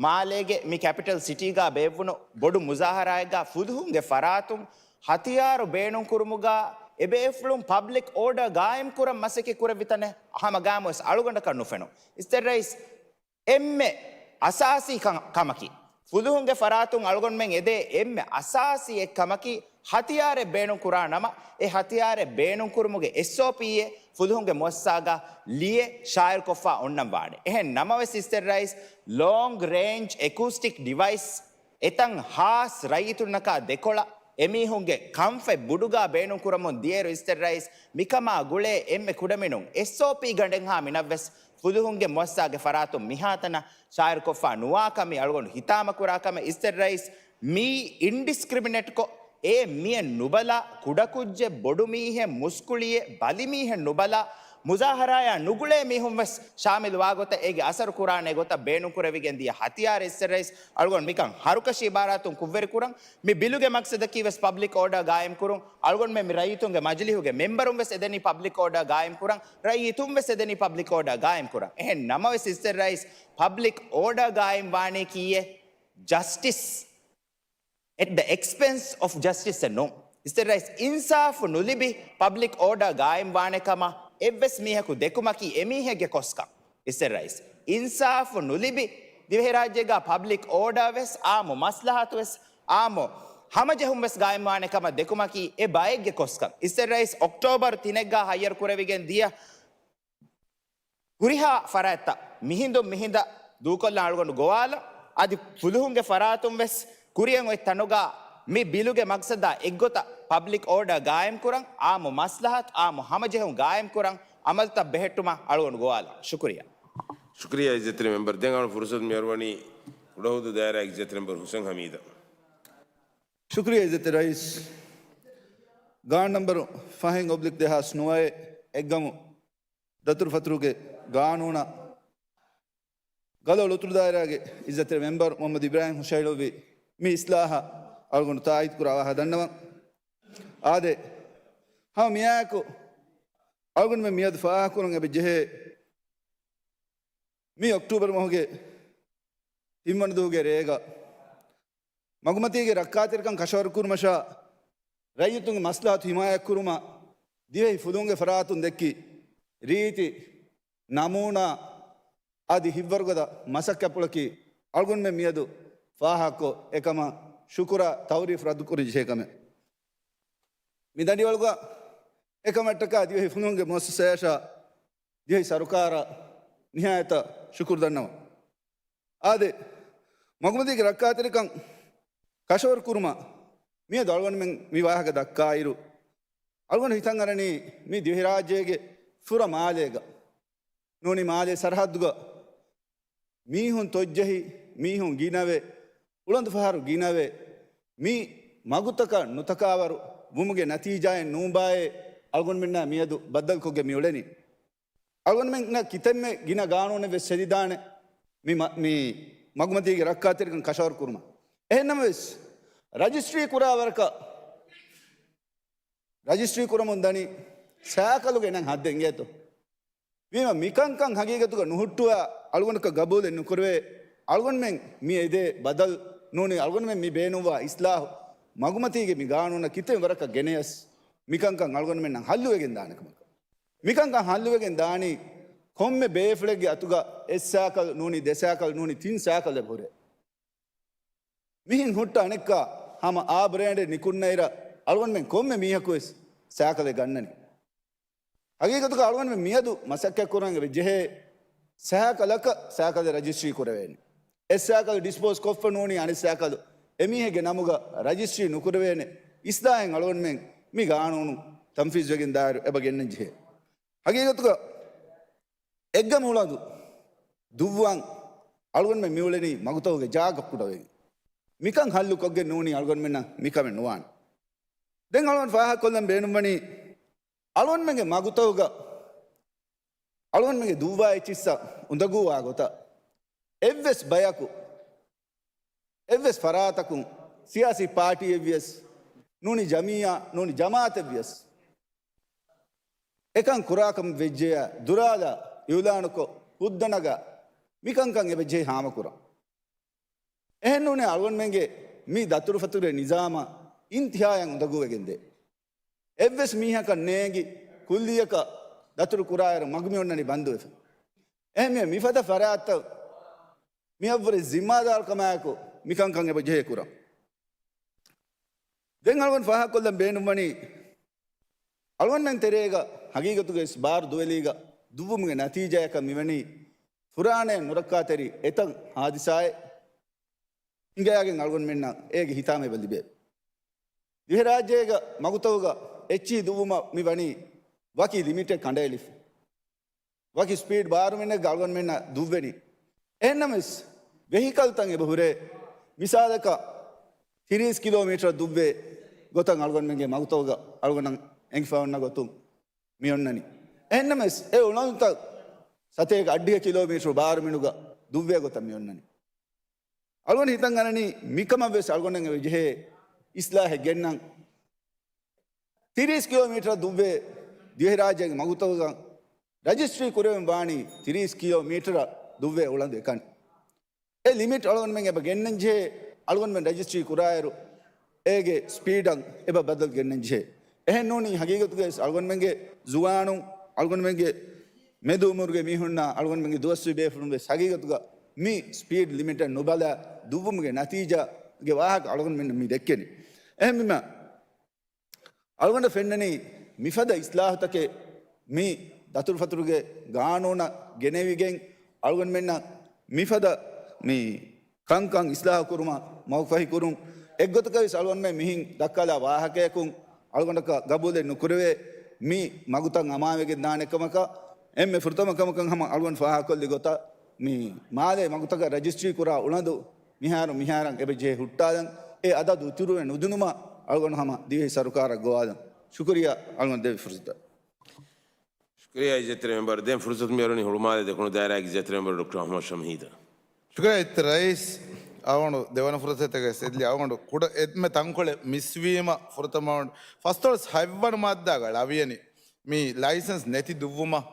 މާލޭގެ މި ކެޕިޓަލް ސިޓީގަ ބޭއްވުނު ބޮޑު މުޒާހަރާއެއްގަ ފުލުހުންގެ ފަރާތުން ހަތިޔާރު ބޭނުންކުރުމުގަ އެބޭފުޅުން ޕަބްލިކް އޯޑަރ ގާއިމް ކުރަން މަސައްކަތް ކުރެއްވި ތަނެއް ހަމަ ގާމުވެސް އަޅުގަނޑަކަށް ނުފެނުން. އިއްޒަތްތެރި ރައީސް، އެންމެ އަސާސީ ކަ-، ކަމަކީ، ފުލުހުންގެ ފަރާތުން އަޅުގަނޑުމެން އެދޭ އެންމެ އަސާސީ އެއް ކަމަކީ، ހަތިޔާރެއް ބޭނުން ކުރާ ނަމަ، އެ ހަތިޔާރެއް ބޭނުން ކުރުމުގެ އެސްއޯޕީއެއް ފުލުހުންގެ މުއައްސަސާގަ ލިޔެ ޝާއިރުކޮށްފަ އޮންނަން ވާނެ. އެހެން ނަމަވެސް އިއްޒަތްތެރި ރައީސް، ލޯންގް ރޭންޖް އެކޫސްޓިކް ޑިވައިސް އެތަން ހާސް ރައްޔިތުންނަކާ ދެކޮޅަށް އެމީހުންގެ ކަންފަތް ބުޑުގާ ބޭނުން ކުރަމުން ދިޔައިރު އިއްޒަތްތެރި ރައީސް، މިކަމާ ގުޅޭ އެންމެ ކުޑަމިނުން އެސްއޯޕީ ގަނޑެއްހާ މިނަށްވެސް ފުލުހުންގެ މުއައްސާގެ ފަރާތުން މިހާތަނަށް ޝާއިރުކޮށްފަ ނުވާ ކަމީ އަޅުގަނޑު ހިތާމަކުރާ ކަމެއް. އިއްޒަތްތެރި ރައީސް، މީ އިންޑިސްކްރިމިނޭޓްކޮށް އެ މިއެއް ނުބަލާ، ކުޑަކުއްޖެއް، ބޮޑުމީހެއް، މުސްކުޅިއެއް، ބަލިމީހެއް ނުބަލާ، މުޒާހަރާޔާ ނުގުޅޭ މީހުން ވެސް ޝާމިލު ވާގޮތަށް އޭގެ އަސަރު ކުރާނެ ގޮތަށް ބޭނުން ކުރެވިގެން ދިޔަ ހަތިޔާރެއް އިއްޒަތްތެރި ރައީސް، އަޅުގަނޑު މިކަން ހަރުކަށި އިބާރާތުން ކުށްވެރި ކުރަން. މި ބިލުގެ މަގްސަދަކީ ވެސް ޕަބްލިކް އޯޑަރ ގާއިމް ކުރުން. އަޅުގަނޑުމެން މި ރައްޔިތުންގެ މަޖިލީހުގެ މެމްބަރުން ވެސް އެދެނީ ޕަބްލިކް އޯޑަރ ގާއިމް ކުރަން. ރައްޔިތުން ވެސް އެދެނީ ޕަބްލިކް އޯޑަރ ގާއިމް ކުރަން. އެހެން ނަމަވެސް އިއްޒަތްތެރި ރައީސް، ޕަބްލިކް އޯޑަރ ގާއިމް ވާނީ ކީއެއް؟ ޖަސްޓިސް at the expense of justice އެއް ނޫން. އިއްޒަތްތެރި ރައީސް، އިންސާފު ނުލިބި ޕަބްލިކް އޯޑަރ ގާއިމް ވާނެ ކަމަށް އެއްވެސް މީހަކު ދެކުމަކީ އެމީހެއްގެ ކޮސްކަން. އިއްޒަތްތެރި ރައީސް، އިންސާފު ނުލިބި ދިވެހިރާއްޖޭގަ ޕަބްލިކް އޯޑަރ ވެސް، އާއްމު މަސްލަހަތު ވެސް، އާއްމު ހަމަޖެހުން ވެސް ގާއިމް ވާނެ ކަމަށް ދެކުމަކީ އެ ބައެއްގެ ކޮސްކަން. އިއްޒަތްތެރި ރައީސް، އޮކްޓޯބަރު ތިނެއްގަ ހައްޔަރު ކުރެވިގެން ދިޔަ ހުރިހާ ފަރާތްތައް މިހިނދުން މިހިނދަށް ދޫކޮށްލާ އަޅުގަނޑު ގޮވާލަން. އަދި ފުލުހުންގެ ފަރާތުން ވެސް ކުރިއަށް އޮތް ތަނުގަ މި ބިލުގެ މަގްސަދާ އެއްގޮތަށް ޕަބްލިކް އޯޑަރ ގާއިމް ކުރަން، އާއްމު މަސްލަހަތު، އާއްމު ހަމަޖެހުން ގާއިމް ކުރަން، އަމަލުތައް ބެހެއްޓުމަށް އަޅުގަނޑު ގޮވާލަން. ޝުކުރިއްޔާ. ޝުކުރިއްޔާ އިއްޒަތްތެރި މެމްބަރު. ދެން އަޅު ފުރުސަތު މިއަރުވަނީ ކުޑަހުދޫ ދާއިރާގެ އިއްޒަތްތެރި މެމްބަރު ހުސެން ހަމީދަށް. ޝުކުރިއްޔާ އިއްޒަތްތެރި ރައީސް. ގާނޫނު ނަންބަރު ފަހެއް އޮބްލިކް ދެހާސް ނުވައެއް އެއްގަމު ދަތުރުފަތުރުގެ ގާނޫނަށް ގަދައަޅު އުތުރު ދާއިރާގެ އިއްޒަތްތެރި މެމްބަރު މުހައްމަދު އިބްރާހިމް ހުށަހެޅުއްވި މި އިސްލާހަށް އަޅުގަނޑު ތާއީދު ކުރާ ވާހަކަ ދަންނަވަން. އާދެ، ހަމަ މިއާއެކު އަޅުގަނޑުމެން މިއަދު ފާހަގަކުރަން އެބަ ޖެހޭ މި އޮކްޓޫބަރު މަހުގެ ތިންވަނަ ދުވަހުގެ ރޭގަ މަގުމަތީގެ ރައްކާތެރިކަން ކަށަވަރު ކުރުމަށާ، ރައްޔިތުންގެ މަސްލަހަތު ހިމާޔަތް ކުރުމަށް ދިވެހި ފުލުހުންގެ ފަރާތުން ދެއްކި ރީތި، ނަމޫނާ އަދި ހިތްވަރުގަދަ މަސައްކަތްޕުޅަކީ އަޅުގަނޑުމެން މިއަދު ފާހަގަކޮށް، އެކަމަށް ޝުކުރާ ތައުރީފް ރައްދުކުރި ޖެހޭ ކަމެއް. މި ދަނޑިވަޅުގަ އެކަމަށްޓަކާ ދިވެހި ފުލުހުންގެ މުއައްސަސާޔަށާ ދިވެހި ސަރުކާރަށް ނިހާޔަތަށް ޝުކުރު ދަންނަވަން. އާދެ، މަގުމަތީގެ ރައްކާތެރިކަން ކަށަވަރު ކުރުމަށް މިއަދު އަޅުގަނޑުމެން މި ވާހަކަ ދައްކާއިރު، އަޅުގަނޑު ހިތަށް އަރަނީ މި ދިވެހިރާއްޖޭގެ ފުރަ މާލޭގަ ނޫނީ މާލޭ ސަރަހައްދުގަ މީހުން ތޮއްޖެހި، މީހުން ގިނަވެ، އުޅަނދުފަހަރު ގިނަވެ، މި މަގުތަކަށް ނުތަކާވަރު ވުމުގެ ނަތީޖާއެއް ނޫންބާއޭ އަޅުގަނޑުމެންނާ މިއަދު ބައްދަލުކޮށްގެން މިއުޅެނީ. އަޅުގަނޑުމެންނަށް ކިތަންމެ ގިނަ ގާނޫނެއް ވެސް ހެދިދާނެ މި މަ-، މި މަގުމަތީގެ ރައްކާތެރިކަން ކަށަވަރު ކުރުމަށް. އެހެންނަމަވެސް، ރަޖިސްޓްރީ ކުރާ ވަރަކަށް، ރަޖިސްޓްރީ ކުރަމުން ދަނީ ސައިކަލުގެ އިން ހައްދެއް އިނގޭތޯ. ވީމަ މިކަންކަން ހަގީގަތުގަ ނުހުއްޓުވާ އަޅުގަނޑަކަށް ގަބޫލެއް ނުކުރެވޭ. އަޅުގަނޑުމެން މި އެދޭ ބަދަލު ނޫނީ އަޅުގަނޑުމެން މި ބޭނުންވާ އިސްލާހު މަގުމަތީގެ މި ގާނޫނަށް ކިތަންމެ ވަރަކަށް ގެނެޔަސް މިކަންކަން އަޅުގަނޑުމެންނަށް ހައްލުވެގެން ދާނެ ކަމަކަށް. މިކަންކަން ހައްލުވެގެން ދާނީ ކޮންމެ ބޭފުޅެއްގެ އަތުގަ އެއްސައިކަލު ނޫނީ ދެސައިކަލު ނޫނީ ތިން ސައިކަލެއް ހުރޭ. މިހެން ހުއްޓަ އަނެއްކާ ހަމަ އާ ބްރޭންޑެއް ނިކުންނައިރަށް އަޅުގަނޑުމެން ކޮންމެ މީހަކުވެސް ސައިކަލެއް ގަންނަނީ. ހަގީގަތުގަ އަޅުގަނޑުމެން މިއަދު މަސައްކަތްކުރަން އެބަ ޖެހޭ ސައިކަލަކަށް ސައިކަލެއް ރަޖިސްޓްރީ ކުރެވޭނެ. އެއްސައިކަލު ޑިސްޕޯސް ކޮށްފަ ނޫނީ އަނެއްސައިކަލު އެމީހެއްގެ ނަމުގަ ރަޖިސްޓްރީ ނުކުރެވޭނެ އިސްލާހެއް އަޅުގަނޑުމެން މި ގާނޫނު ތަންފީޒުވެގެން ދާއިރު އެބަ ގެންނަން ޖެހޭ. ހަގީގަތުގަ އެއްގަމު އުޅަނދު ދުއްވަން އަޅުގަނޑުމެން މިއުޅެނީ މަގުތަކުގެ ޖާގަ ކުޑަވެގެން. މިކަން ހައްލު ކޮށްގެން ނޫނީ އަޅުގަނޑުމެންނަށް މިކަމެއް ނުވާނެ. ދެން އަޅުގަނޑު ފާހަގަކޮށްލަން ބޭނުންވަނީ އަޅުގަނޑުމެންގެ މަގުތަކުގަ އަޅުގަނޑުމެންގެ ދުއްވާ އެއްޗިއްސަށް އުނދަގޫވާ ގޮތަށް އެއްވެސް ބަޔަކު އެއްވެސް ފަރާތަކުން ސިޔާސީ ޕާޓީއެއްވިޔަސް ނޫނީ ޖަމިއްޔާ ނޫނީ ޖަމާއަތެއްވިޔަސް އެކަން ކުރާކަމަށް ވެއްޖެޔާ ދުރާލާ އިއުލާނުކޮށް ހުއްދަ ނަގާ މިކަންކަން އެބަ ޖެހި ހާމަކުރަން. އެހެންނޫނޭ އަޅުގަނޑުމެންގެ މި ދަތުރުފަތުރުގެ ނިޒާމަށް އިންތިހާޔަށް އުނދަގޫވެގެންދޭ. އެއްވެސް މީހަކަށް ނޭނގި ކުއްލިއަކަށް ދަތުރު ކުރާއިރު މަގު މިއޮންނަނީ ބަންދުވެފަ. އެހެންވެ މިފަދަ ފަރާތްތައް މިއަށްވުރެ ޒިންމާދާރުކަމާއެކު މިކަންކަން އެބަ ޖެހޭ ކުރަން. ދެން އަޅުގަނޑު ފާހަގަކޮށްލަން ބޭނުންވަނީ، އަޅުގަނޑުމެން ތެރޭގަ ހަގީގަތުގައި ވެސް ބާރު ދުވެލީގަ ދުއްވުމުގެ ނަތީޖާޔަކަށް މިވަނީ ފުރާނައެއް ނުރައްކާތެރި އެތައް ހާދިސާއެއް ހިނގައިގެން އަޅުގަނޑުމެންނަށް އޭގެ ހިތާމަ އެބަ ލިބޭ. ދިވެހިރާއްޖޭގަ މަގުތަކުގަ އެއްޗިހި ދުއްވުމަށް މި ވަނީ ވަކި ލިމިޓެއް ކަނޑައެޅިފަ. ވަކި ސްޕީޑް ބާރުމިނެއްގަ އަޅުގަނޑުމެންނަށް ދުއްވެނީ. އެހެންނަމަވެސް، ވެހިކަލްތައް އެބަ ހުރޭ، މިސާލަކަށް ތިރީސް ކިލޯމީޓަރ ދުއްވޭ ގޮތަށް އަޅުގަނޑުމެންގެ މަގުތަކުގަ އަޅުގަނޑަށް އެނގިފަ އޮންނަ ގޮތުން މި އޮންނަނީ. އެހެންނަމަވެސް، އެ އުޅަނދުތައް ސަތޭކަ އަށްޑިހަ ކިލޯމީޓަރު ބާރުމިނުގަ ދުއްވޭ ގޮތަށް މި އޮންނަނީ. އަޅުގަނޑު ހިތަށް އަރަނީ މިކަމަށް ވެސް އަޅުގަނޑަށް އެބަ ޖެހޭ އިސްލާހެއް ގެންނަން. ތިރީސް ކިލޯމީޓަރ ދުއްވޭ ދިވެހިރާއްޖޭގެ މަގުތަކުގަ ރަޖިސްޓްރީ ކުރެވެން ވާނީ ތިރީސް ކިލޯމީޓަރ ދުއްވޭ އުޅަނދު އެކަނި. އެ ލިމިޓް އަޅުގަނޑުމެން އެބަ ގެންނަން ޖެހޭ، އަޅުގަނޑުމެން ރަޖިސްޓްރީ ކުރާއިރު، އޭގެ ސްޕީޑަށް އެބަ ބަދަލު ގެންނަން ޖެހޭ. އެހެން ނޫނީ ހަގީގަތުގައި ވެސް އަޅުގަނޑުމެންގެ ޒުވާނުން، އަޅުގަނޑުމެންގެ މެދު އުމުރުގެ މީހުންނާ، އަޅުގަނޑުމެންގެ ދުވަސްވީ ބޭފުޅުން ވެސް ހަގީގަތުގަ މި ސްޕީޑް ލިމިޓަށް ނުބަލާ ދުއްވުމުގެ ނަތީޖާގެ ވާހަކަ އަޅުގަނޑުމެން މި ދެއްކެނީ. އެހެންވީމަ، އަޅުގަނޑަށް ފެންނަނީ މިފަދަ އިސްލާހުތަކެއް މި ދަތުރުފަތުރުގެ ގާނޫނަށް ގެނެވިގެން، އަޅުގަނޑުމެންނަށް މިފަދަ މި ކަންކަން އިސްލާހު ކުރުމަށް މަގުފަހި ކުރުން. އެއްގޮތަކަށް ވެސް އަޅުގަނޑުމެން މިހިން ދައްކާލާ ވާހަކަޔަކުން އަޅުގަނޑަކަށް ގަބޫލެއް ނުކުރެވޭ މި މަގުތައް އަމާވެގެން ދާނެ ކަމަކަށް. އެންމެ ފުރަތަމަ ކަމަކަށް ހަމަ އަޅުގަނޑު ފާހަގަކޮށްލި ގޮތަށް، މި މާލޭ މަގުތަކަށް ރަޖިސްޓްރީ ކުރާ އުޅަނދު މިހާރު މިހާރަށް އެބަ ޖެހޭ ހުއްޓާލަން. އެ އަދަދު އިތުރުވެ ނުދިނުމަށް އަޅުގަނޑު ހަމަ ދިވެހި ސަރުކާރަށް ގޮވާލަން. ޝުކުރިއްޔާ އަޅުގަނޑު ދެއްވި ފުރުސަތަށް. ޝުކުރިއްޔާ އިއްޒަތްތެރި މެމްބަރު. ދެން ފުރުސަތު މިއަރުވަނީ ހުޅުމާލެ ދެކުނު ދާއިރާގެ އިއްޒަތްތެރި މެމްބަރު ޑޮކްޓަރ އަޙްމަދު ޝަމްހީދަށް. ޝުކުރިއްޔާ އިއްޒަތްތެރި ރައީސް. އަޅުގަނޑު ދެވަނަ ފުރުސަތަކަށް އެދި އަޅުގަނޑު ކުޑަ އެންމެ ތަންކޮޅެއް މިސްވީމަ ފުރަތަމަ ފަސްދޮޅަސް ހަތްވަނަ މާއްދާގަ ޅަވިޔަނި މި ލައިސަންސް ނެތި ދުއްވުމަށް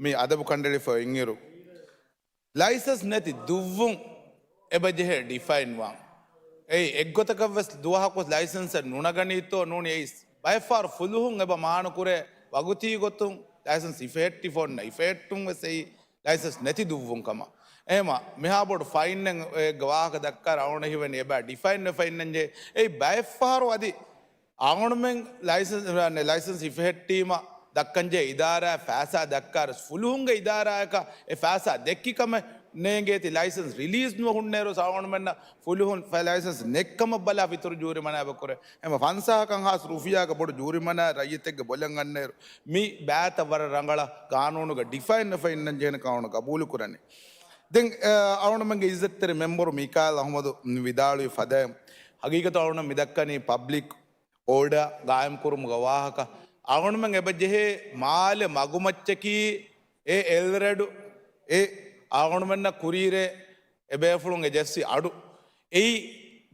މި އަދަބު ކަނޑައެޅިފަ އިންއިރު، ލައިސަންސް ނެތި ދުއްވުން އެބަޖެހޭ ޑިފައިން ވާން. އެއީ އެއްގޮތަކަށްވެސް ދުވަހަކުވެސް ލައިސަންސެއް ނުނަގަނީތޯ ނޫނީ އެއީ ބައެއްފަހަރު ފުލުހުން އެބަ މާނަކުރޭ ވަގުތީ ގޮތުން ލައިސަންސް ހިފެހެއްޓިފަ އޮންނަ ހިފެހެއްޓުން ވެސް އެއީ ލައިސަންސް ނެތި ދުއްވުން ކަމަށް. އެހެމަ މިހާ ބޮޑު ފައިންއެއް އޭގެ ވާހަކަ ދައްކާ އަޅުގަނޑަށް ހީވަނީ އެބަ ޑިފައިން ވެފައިންނަންޖެހޭ. އެއީ ބައެއްފަހަރު އަދި އަޅުގަނޑުމެން ލައިސަންސް، ލައިސަންސް ހިފެހެއްޓީމަ ދައްކަންޖެހޭ އިދާރާ ފައިސާ ދައްކާރަސް ފުލުހުންގެ އިދާރާއަކަށް އެ ފައިސާ ދެއްކި ކަމެއް ނޭނގޭތީ ލައިސަންސް ރިލީސް ނުވެ ހުންނޭރު އަޅުގަނޑުމެންނަށް ފުލުހުން ފަ-، ލައިސަންސް ނެއްކަމަށް ބަލާ އިތުރު ޖޫރިމަނާ އެބަ ކުރޭ. އެމަ ފަންސާހަކަށް ހާސް ރުފިޔާގެ ބޮޑު ޖޫރިމަނާ ރައްޔިތެއްގެ ބޮލަށް އަންނައިރު މި ބާތައް ވަރަށް ރަނގަޅަށް ގާނޫނުގަ ޑިފައިން ވެފައިންނަން ޖެހޭނެ ކަމަށް ގަބޫލު ކުރަނީ. ދެން، އަ، އަޅުގަނޑުމެންގެ އިއްޒަތްތެރި މެމްބަރު މީކާއިލް އަހުމަދު ވިދާޅުވި ފަދައިން، ހަގީގަތު އަޅުގަނޑު މި ދައްކަނީ ޕަބްލިކް އޯޑާ ގާއިމްކުރުމުގެ ވާހަކަ. އަޅުގަނޑުމެން އެބަ ޖެހޭ މާލެ މަގުމައްޗަކީ އެ އެލްރެޑު އެ އަޅުގަނޑުމެންނަށް ކުރީރޭ އެބޭފުޅުން އެ ޖެއްސި އަޑު. އެއީ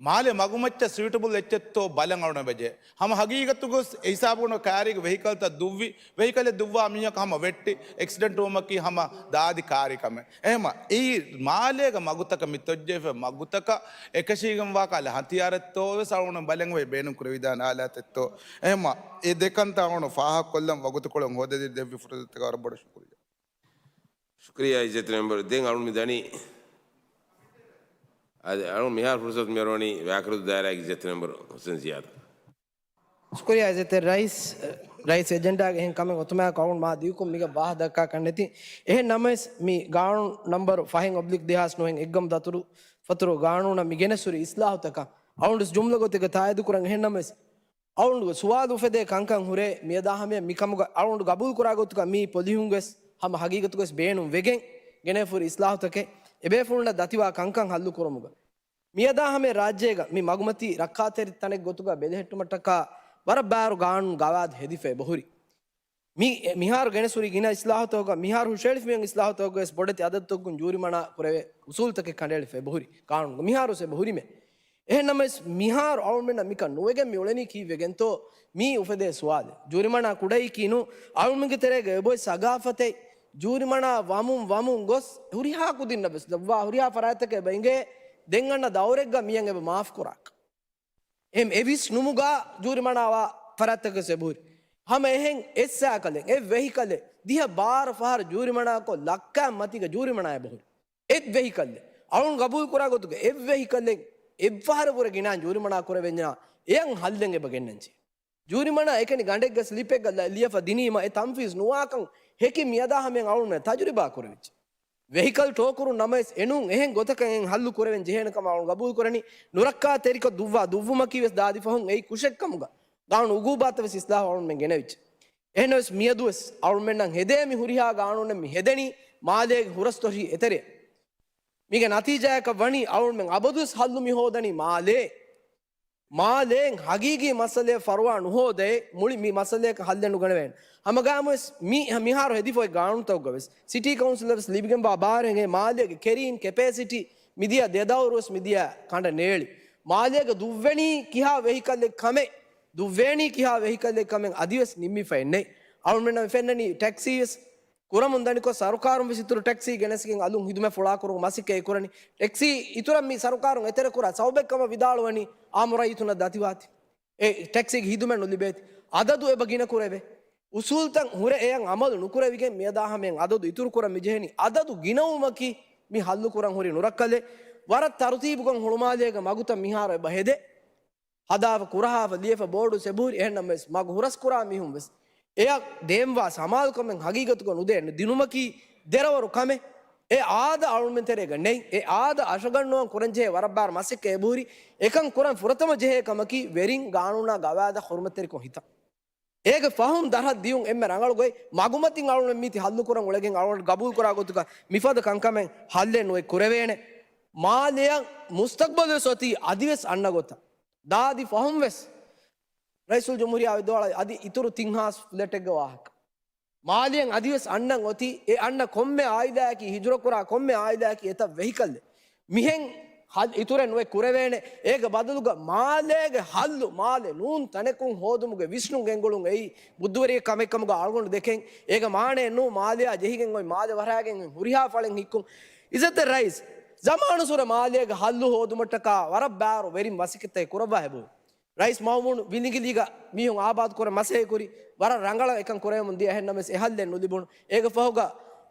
މާލެ މަގުމައްޗަށް ސުއިޓަބަލް އެއްޗެއްތޯ ބަލަން އަޅުގަނޑު އެބަޖެހޭ. ހަމަ ހަގީގަތުގަސް އެ ހިސާބުން ކާރީގެ ވެހިކަލްތައް ދުއްވި، ވެހިކަލެއް ދުއްވާ މީހަކު ހަމަ ވެއްޓި އެކްސިޑެންޓް ވުމަކީ ހަމަ ދާދި ކާރި ކަމެއް. އެހެމަ އެއީ މާލޭގެ މަގުތަކަށް މި ތޮއްޖެހިފައި މަގުތަކަށް އެކަށީގެން ވާކަލަ ހަތިޔާރެއްތޯ ވެސް އަޅުގަނޑު ބަލަން ވެ ބޭނުން ކުރެވިދާނެ އާލާތެއްތޯ. އެހެމަ އެ ދެކަންތައް އަޅުގަނޑު ފާހަގަކޮށްލަން ވަގުތުކޮޅެއް ހޯދަދީ ދެއްވި ފުރުސަތަކަށް ވަރަށް ބޮޑަށް ޝުކުރިއްޔާ. ޝުކުރިއްޔާ އިއްޒަތްތެރި މެމްބަރު. ދެން އަޅުން މި ދަނީ އަދި އަޅުން މިހާރު ފުރުސަތު މިއަރުވަނީ ވާކަރުދޫ ދާއިރާގެ އިއްޒަތްތެރި މެމްބަރު ހުސެން ޒިޔާދު. ޝުކުރިއްޔާ އިއްޒަތްތެރި ރައީސް، ރައީސް އެޖެންޑާގެ އެހެން ކަމެއް އޮތުމާއެކު އަޅުން މާ ދިގުކޮށް މީގަ ވާހަ ދައްކާ ކަންނެތި. އެހެން ނަމަވެސް މި ގާނޫނު ނަމްބަރު ފަހެއް އޮބްލިކް ދެހާސް ނުވައެއް އެއްގަމު ދަތުރު ފަތުރު ގާނޫނަށް މި ގެނެސް ހުރި އިސްލާހުތަކަށް އަޅުން ވެސް ޖުމްލަ ގޮތެއްގަ ތާއީދު ކުރަން. އެހެން ނަމަވެސް އަޅުގަނޑުގެ ސުވާލު އުފެދޭ ކަންކަން ހުރޭ މިއަދާ ހަމަޔަށް މިކަމުގަ އަޅުގަނޑު ގަބޫލު ކުރާ ގޮތުގަ މީ ޕޮލިހުން ވެސް ހަމަ ހަގީގަތުގަ ވެސް ބޭނުން ވެގެން ގެނެފުރި އިސްލާހުތަކެއް އެބޭފުޅުންނަށް ދަތިވާ ކަންކަން ހައްލު ކުރުމުގަ މިއަދާ ހަމަޔަށް ރާއްޖޭގަ މި މަގުމަތީ ރައްކާތެރި ތަނެއް ގޮތުގަ ބެލެހެއްޓުމަށްޓަކާ ވަރަށް ބާރު ގާނޫނު ގަވާއިދު ހެދިފަ އެބަހުރި. މި، މިހާރު ގެނެސް ހުރި ގިނަ އިސްލާހުތަކުގަ، މިހާރު ހުށައެޅިފައި އިސްލާހުތަކުގަ ވެސް ބޮޑެތި އަދަދުތަކުން ޖޫރިމަނާ ކުރެވޭ އުސޫލުތަކެއް ކަނޑައެޅިފަ އެބަހުރި. ގާނޫނުގަ މިހާރު ވެސް އެބަހުރިމޭ. އެހެން ނަމަވެސް މިހާރު އަޅުމެންނަށް މިކަން ނުވެގެން މި އުޅެނީ ކީއްވެގެންތޯ؟ މީ އުފެދޭ ސުވާލެއް. ޖޫރިމަނާ ކުޑައީކީ ނޫ، އަޅުމެންގެ ތެރޭގަ އެބައޮތް ސަގާފަތެއް ޖޫރިމަނާ ވަމުން ވަމުން ގޮސް ހުރިހާ ކުދިންނަށް ވެސް ދައްވާ ހުރިހާ ފަރާތްތަކެއް އެބަ އިނގޭ ދެން އަންނަ ދައުރެއްގަ މިއަށް އެބަ މާފް ކުރާކަށް. އެހެން އެ ވިސްނުމުގަ ޖޫރިމަނާވާ ފަރާތްތަކެއް ވެސް އެބަހުރި. ހަމަ އެހެން އެއް ސައިކަލެއް، އެއް ވެހިކަލެއް ދިހަ ބާރަ ފަހަރު ޖޫރިމަނާކޮށް ލައްކާ މަތީގަ ޖޫރިމަނާ އެބަހުރި. އެއް ވެހިކަލެއް. އަޅުން ގަބޫލު ކުރާ ގޮތުގަ އެއް ވެހިކަލެއް އެއްފަހަރަށް ވުރެ ގިނަ ޖޫރިމަނާ ކުރެވެންޏާ އެއަށް ހައްލެއް އެބަ ގެންނަންޖެ. ޖޫރިމަނާ އެކަނި ގަނޑެއްގަ ސްލިޕެއްގަ ލަ-، ލިޔެފަ ދިނީމަ އެ ތަންފީޒް ނުވާކަން ހެކި މިއަދާ ހަމަޔަށް އަޅުން ތަޖުރިބާ ކުރެވިއްޖެ. ވެހިކަލް ޓޯ ކުރުން ނަމަވެސް އެނޫން އެހެން ގޮތަކަށް އެހެން ހައްލު ކުރެވެން ޖެހޭނެ ކަމަށް އަޅުން ގަބޫލު ކުރަނީ. ނުރައްކާތެރިކޮށް ދުއްވާ ދުއްވުމަކީ ވެސް ދާދި ފަހުން އެއީ ކުށެއް ކަމުގަ ގާނޫނު އުގޫބާތަށް ވެސް އިސްލާހު އަޅުންމެން ގެނެވިއްޖެ. އެހެނަސް މިއަދުވެސް އަޅުމެންނަށް ހެދޭ މި ހުރިހާ ގާނޫނެއް މި ހެދެނީ މާލޭގެ ހުރަސްތޮށި އެތެރެއަށް. މީގެ ނަތީޖާއަކަށް ވަނީ އަޅުމެން އަބަދުވެސް ހައްލު މި ހޯދަނީ މާލޭ. މާލޭން ހަގީގީ މައްސަލައެއް ފަރުވާ ނުހޯދައޭ މުޅި މި މައްސަލަޔަކަށް ހައްލެއް ނުގަނެވޭނެ. ހަމަގާމުވެސް މި މިހާރު ހެދިފައި ގާނޫނުތަކުގަވެސް ސިޓީ ކައުންސިލަށް ވެސް ލިބިގެންވާ ބާރެއް އެ މާލޭގެ ކެރީން ކެޕޭސިޓީ މިދިޔަ ދެ ދައުރުވެސް މިދިޔަ ކަނޑަ ނޭޅި. މާލޭގަ ދުއްވެނީ ކިހާ ވެހިކަލެއް ކަމެއް، ދުއްވޭނީ ކިހާ ވެހިކަލެއް ކަމެއް އަދިވެސް ނިންމިފައެއް ނެތް. އަޅުމެންނަށް ފެންނަނީ ޓެކްސީވެސް ކުރަމުން ދަނިކޮށް، ސަރުކާރުން ވެސް އިތުރު ޓެކްސީ ގެނެސްގެން އަލުން ހިދުމަތް ފުޅާކުރުމުގެ މަސައްކަތް ކުރަނީ. ޓެކްސީ އިތުރަށް މި ސަރުކާރުން އެތެރެކުރާ ސަބަބެއް ކަމަށް ވިދާޅުވަނީ އާއްމު ރައްޔިތުންނަށް ދަތިވާތީ. އެ ޓެކްސީގެ ހިދުމަތް ނުލިބޭތީ. އަދަދު އެބަ ގިނަ ކުރެވޭ. އުސޫލުތައް ހުރެ އެއަށް އަމަލު ނުކުރެވިގެން މިއަދާ ހަމަޔަށް އަދަދު އިތުރު ކުރަން މިޖެހެނީ. އަދަދު ގިނަވުމަކީ މި ހައްލު ކުރަން ހުރި ނުރައްކަލެއް. ވަރަށް ތަރުތީބުކޮށް ހުޅުމާލޭގެ މަގުތައް މިހާރު އެބަ ހެދޭ. ހަދާފަ ކުރަހާފަ ލިޔެފަ ބޯޑު ސެބުހުރި އެހެންނަމަވެސް މަގު ހުރަސްކުރާ މީހުން ވެސް އެއަށް ދޭންވާ ސަމާލުކަމެއް ހަގީގަތުގަ ނުދޭ ދިނުމަކީ ދެރަވަރު ކަމެއް. އެ އާދަ އަޅުމެން ތެރޭގަ ނެތް. އެ އާދަ އަށަގަންނުވަން ކުރަންޖެހޭ ވަރަށް ބާރު މަސައްކަތް އެބަހުރި. އެކަން ކުރަން ފުރަތަމަ ޖެހޭ ކަމަކީ ވެރިން ގާނޫނާ ގަވާއިދަށް ހުރުމަތްތެރިކޮށް ހިތަން. އޭގެ ފަހުން ދަށަށް ދިޔުން އެންމެ ރަނގަޅު ގޮތް. މަގުމަތިން އަޅުގަނޑު މީތި ހައްލު ކުރަން އުޅެގެން އަޅުގަނޑު ގަބޫލު ކުރާ ގޮތުގަ މިފަދަ ކަންކަމެއް ހައްލެއް ނުވެ ކުރެވޭނެ. މާލެއަށް މުސްތަގްބަލުވެސް އޮތީ އަދިވެސް އަންނަ ގޮތަށް. ދާދި ފަހުން ވެސް ރައީސުލްޖުމްހޫރިއްޔާ ވިދާޅުވި އަދި އިތުރު ތިން ހާސް ފްލެޓެއްގެ ވާހަކަ. މާލެއަށް އަދިވެސް އަންނަން އޮތީ އެ އަންނަ ކޮންމެ އާއިލާއަކީ، ހިޖުރަކުރާ ކޮންމެ އާއިލާއަކީ އެތައް ވެހިކަލެއް. މިހެން ހަ-، އިތުރެއް ނުވެ ކުރެވޭނެ. އޭގެ ބަދަލުގަ މާލޭގެ ހައްލު، މާލެ ނޫން ތަނެއް ކުން ހޯދުމުގެ ވިސްނުން ގެންގުޅުން އެއީ ބުއްދުވެރި ކަމެއް ކަމުގަ އަޅުގަނޑު ދެކެން. އޭގެ މާނައެއް ނޫން މާލެއާ ޖެހިގެން އޮތް މާލެ ވަރާގެން ހުރިހާ ފަޅެއް ހިއްކުން. އިއްޒަތްތެރި ރައީސް، ޒަމާނުއްސުރެ މާލޭގެ ހައްލު ހޯދުމަށްޓަކާ ވަރަށް ބާރު ވެރިން މަސައްކަތްތައް ކުރައްވާ ހެބުނު. ރައީސް މައުމޫނު ވިލިނގިލީގަ މީހުން އާބާދުކުރަން މަސައްކަތް ކުރި، ވަރަށް ރަނގަޅަށް އެކަން ކުރެވެމުން ދިޔަ. އެހެންނަމަވެސް އެ ހައްލެއް ނުލިބުނު. އޭގެ ފަހުގަ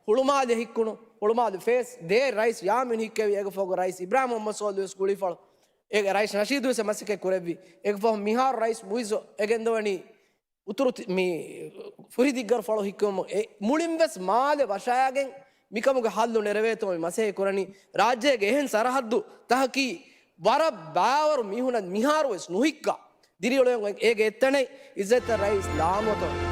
ހުޅުމާލެ ހިއްކުނު، ހުޅުމާލެ ފޭސް ދޭ ރައީސް ޔާމީން ހިއްކެވި. އޭގެ ފަހުގަ ރައީސް އިބްރާހިމް މުހައްމަދު ސޯލިހު ވެސް ގުޅިފަޅު. އޭގެ ރައީސް ނަޝީދު ވެސް މަސައްކަތް ކުރެއްވި. އޭގެ ފަހު މިހާރު ރައީސް މުއިއްޒު އެ ގެންދަވަނީ އުތުރު ތި-، މި ފުރި ދިއްގަރު ފަޅު ހިއްކުމު. އެ މުޅިން ވެސް މާލެ ވަށައިގެން މިކަމުގެ ހައްލު ނެރެވޭތޯ މި މަސައްކަތް ކުރަނީ. ރާއްޖޭގެ އެހެން ސަރަހައްދު ތަކަކީ ވަރަށް ބާވަރު މީހުނަށް މިހާރު ވެސް ނުހިއްކާ. ދިރިއުޅެން އޭގެ އެއްތަނެއް އިއްޒަތްތެރި ރައީސް ލާމަތޮ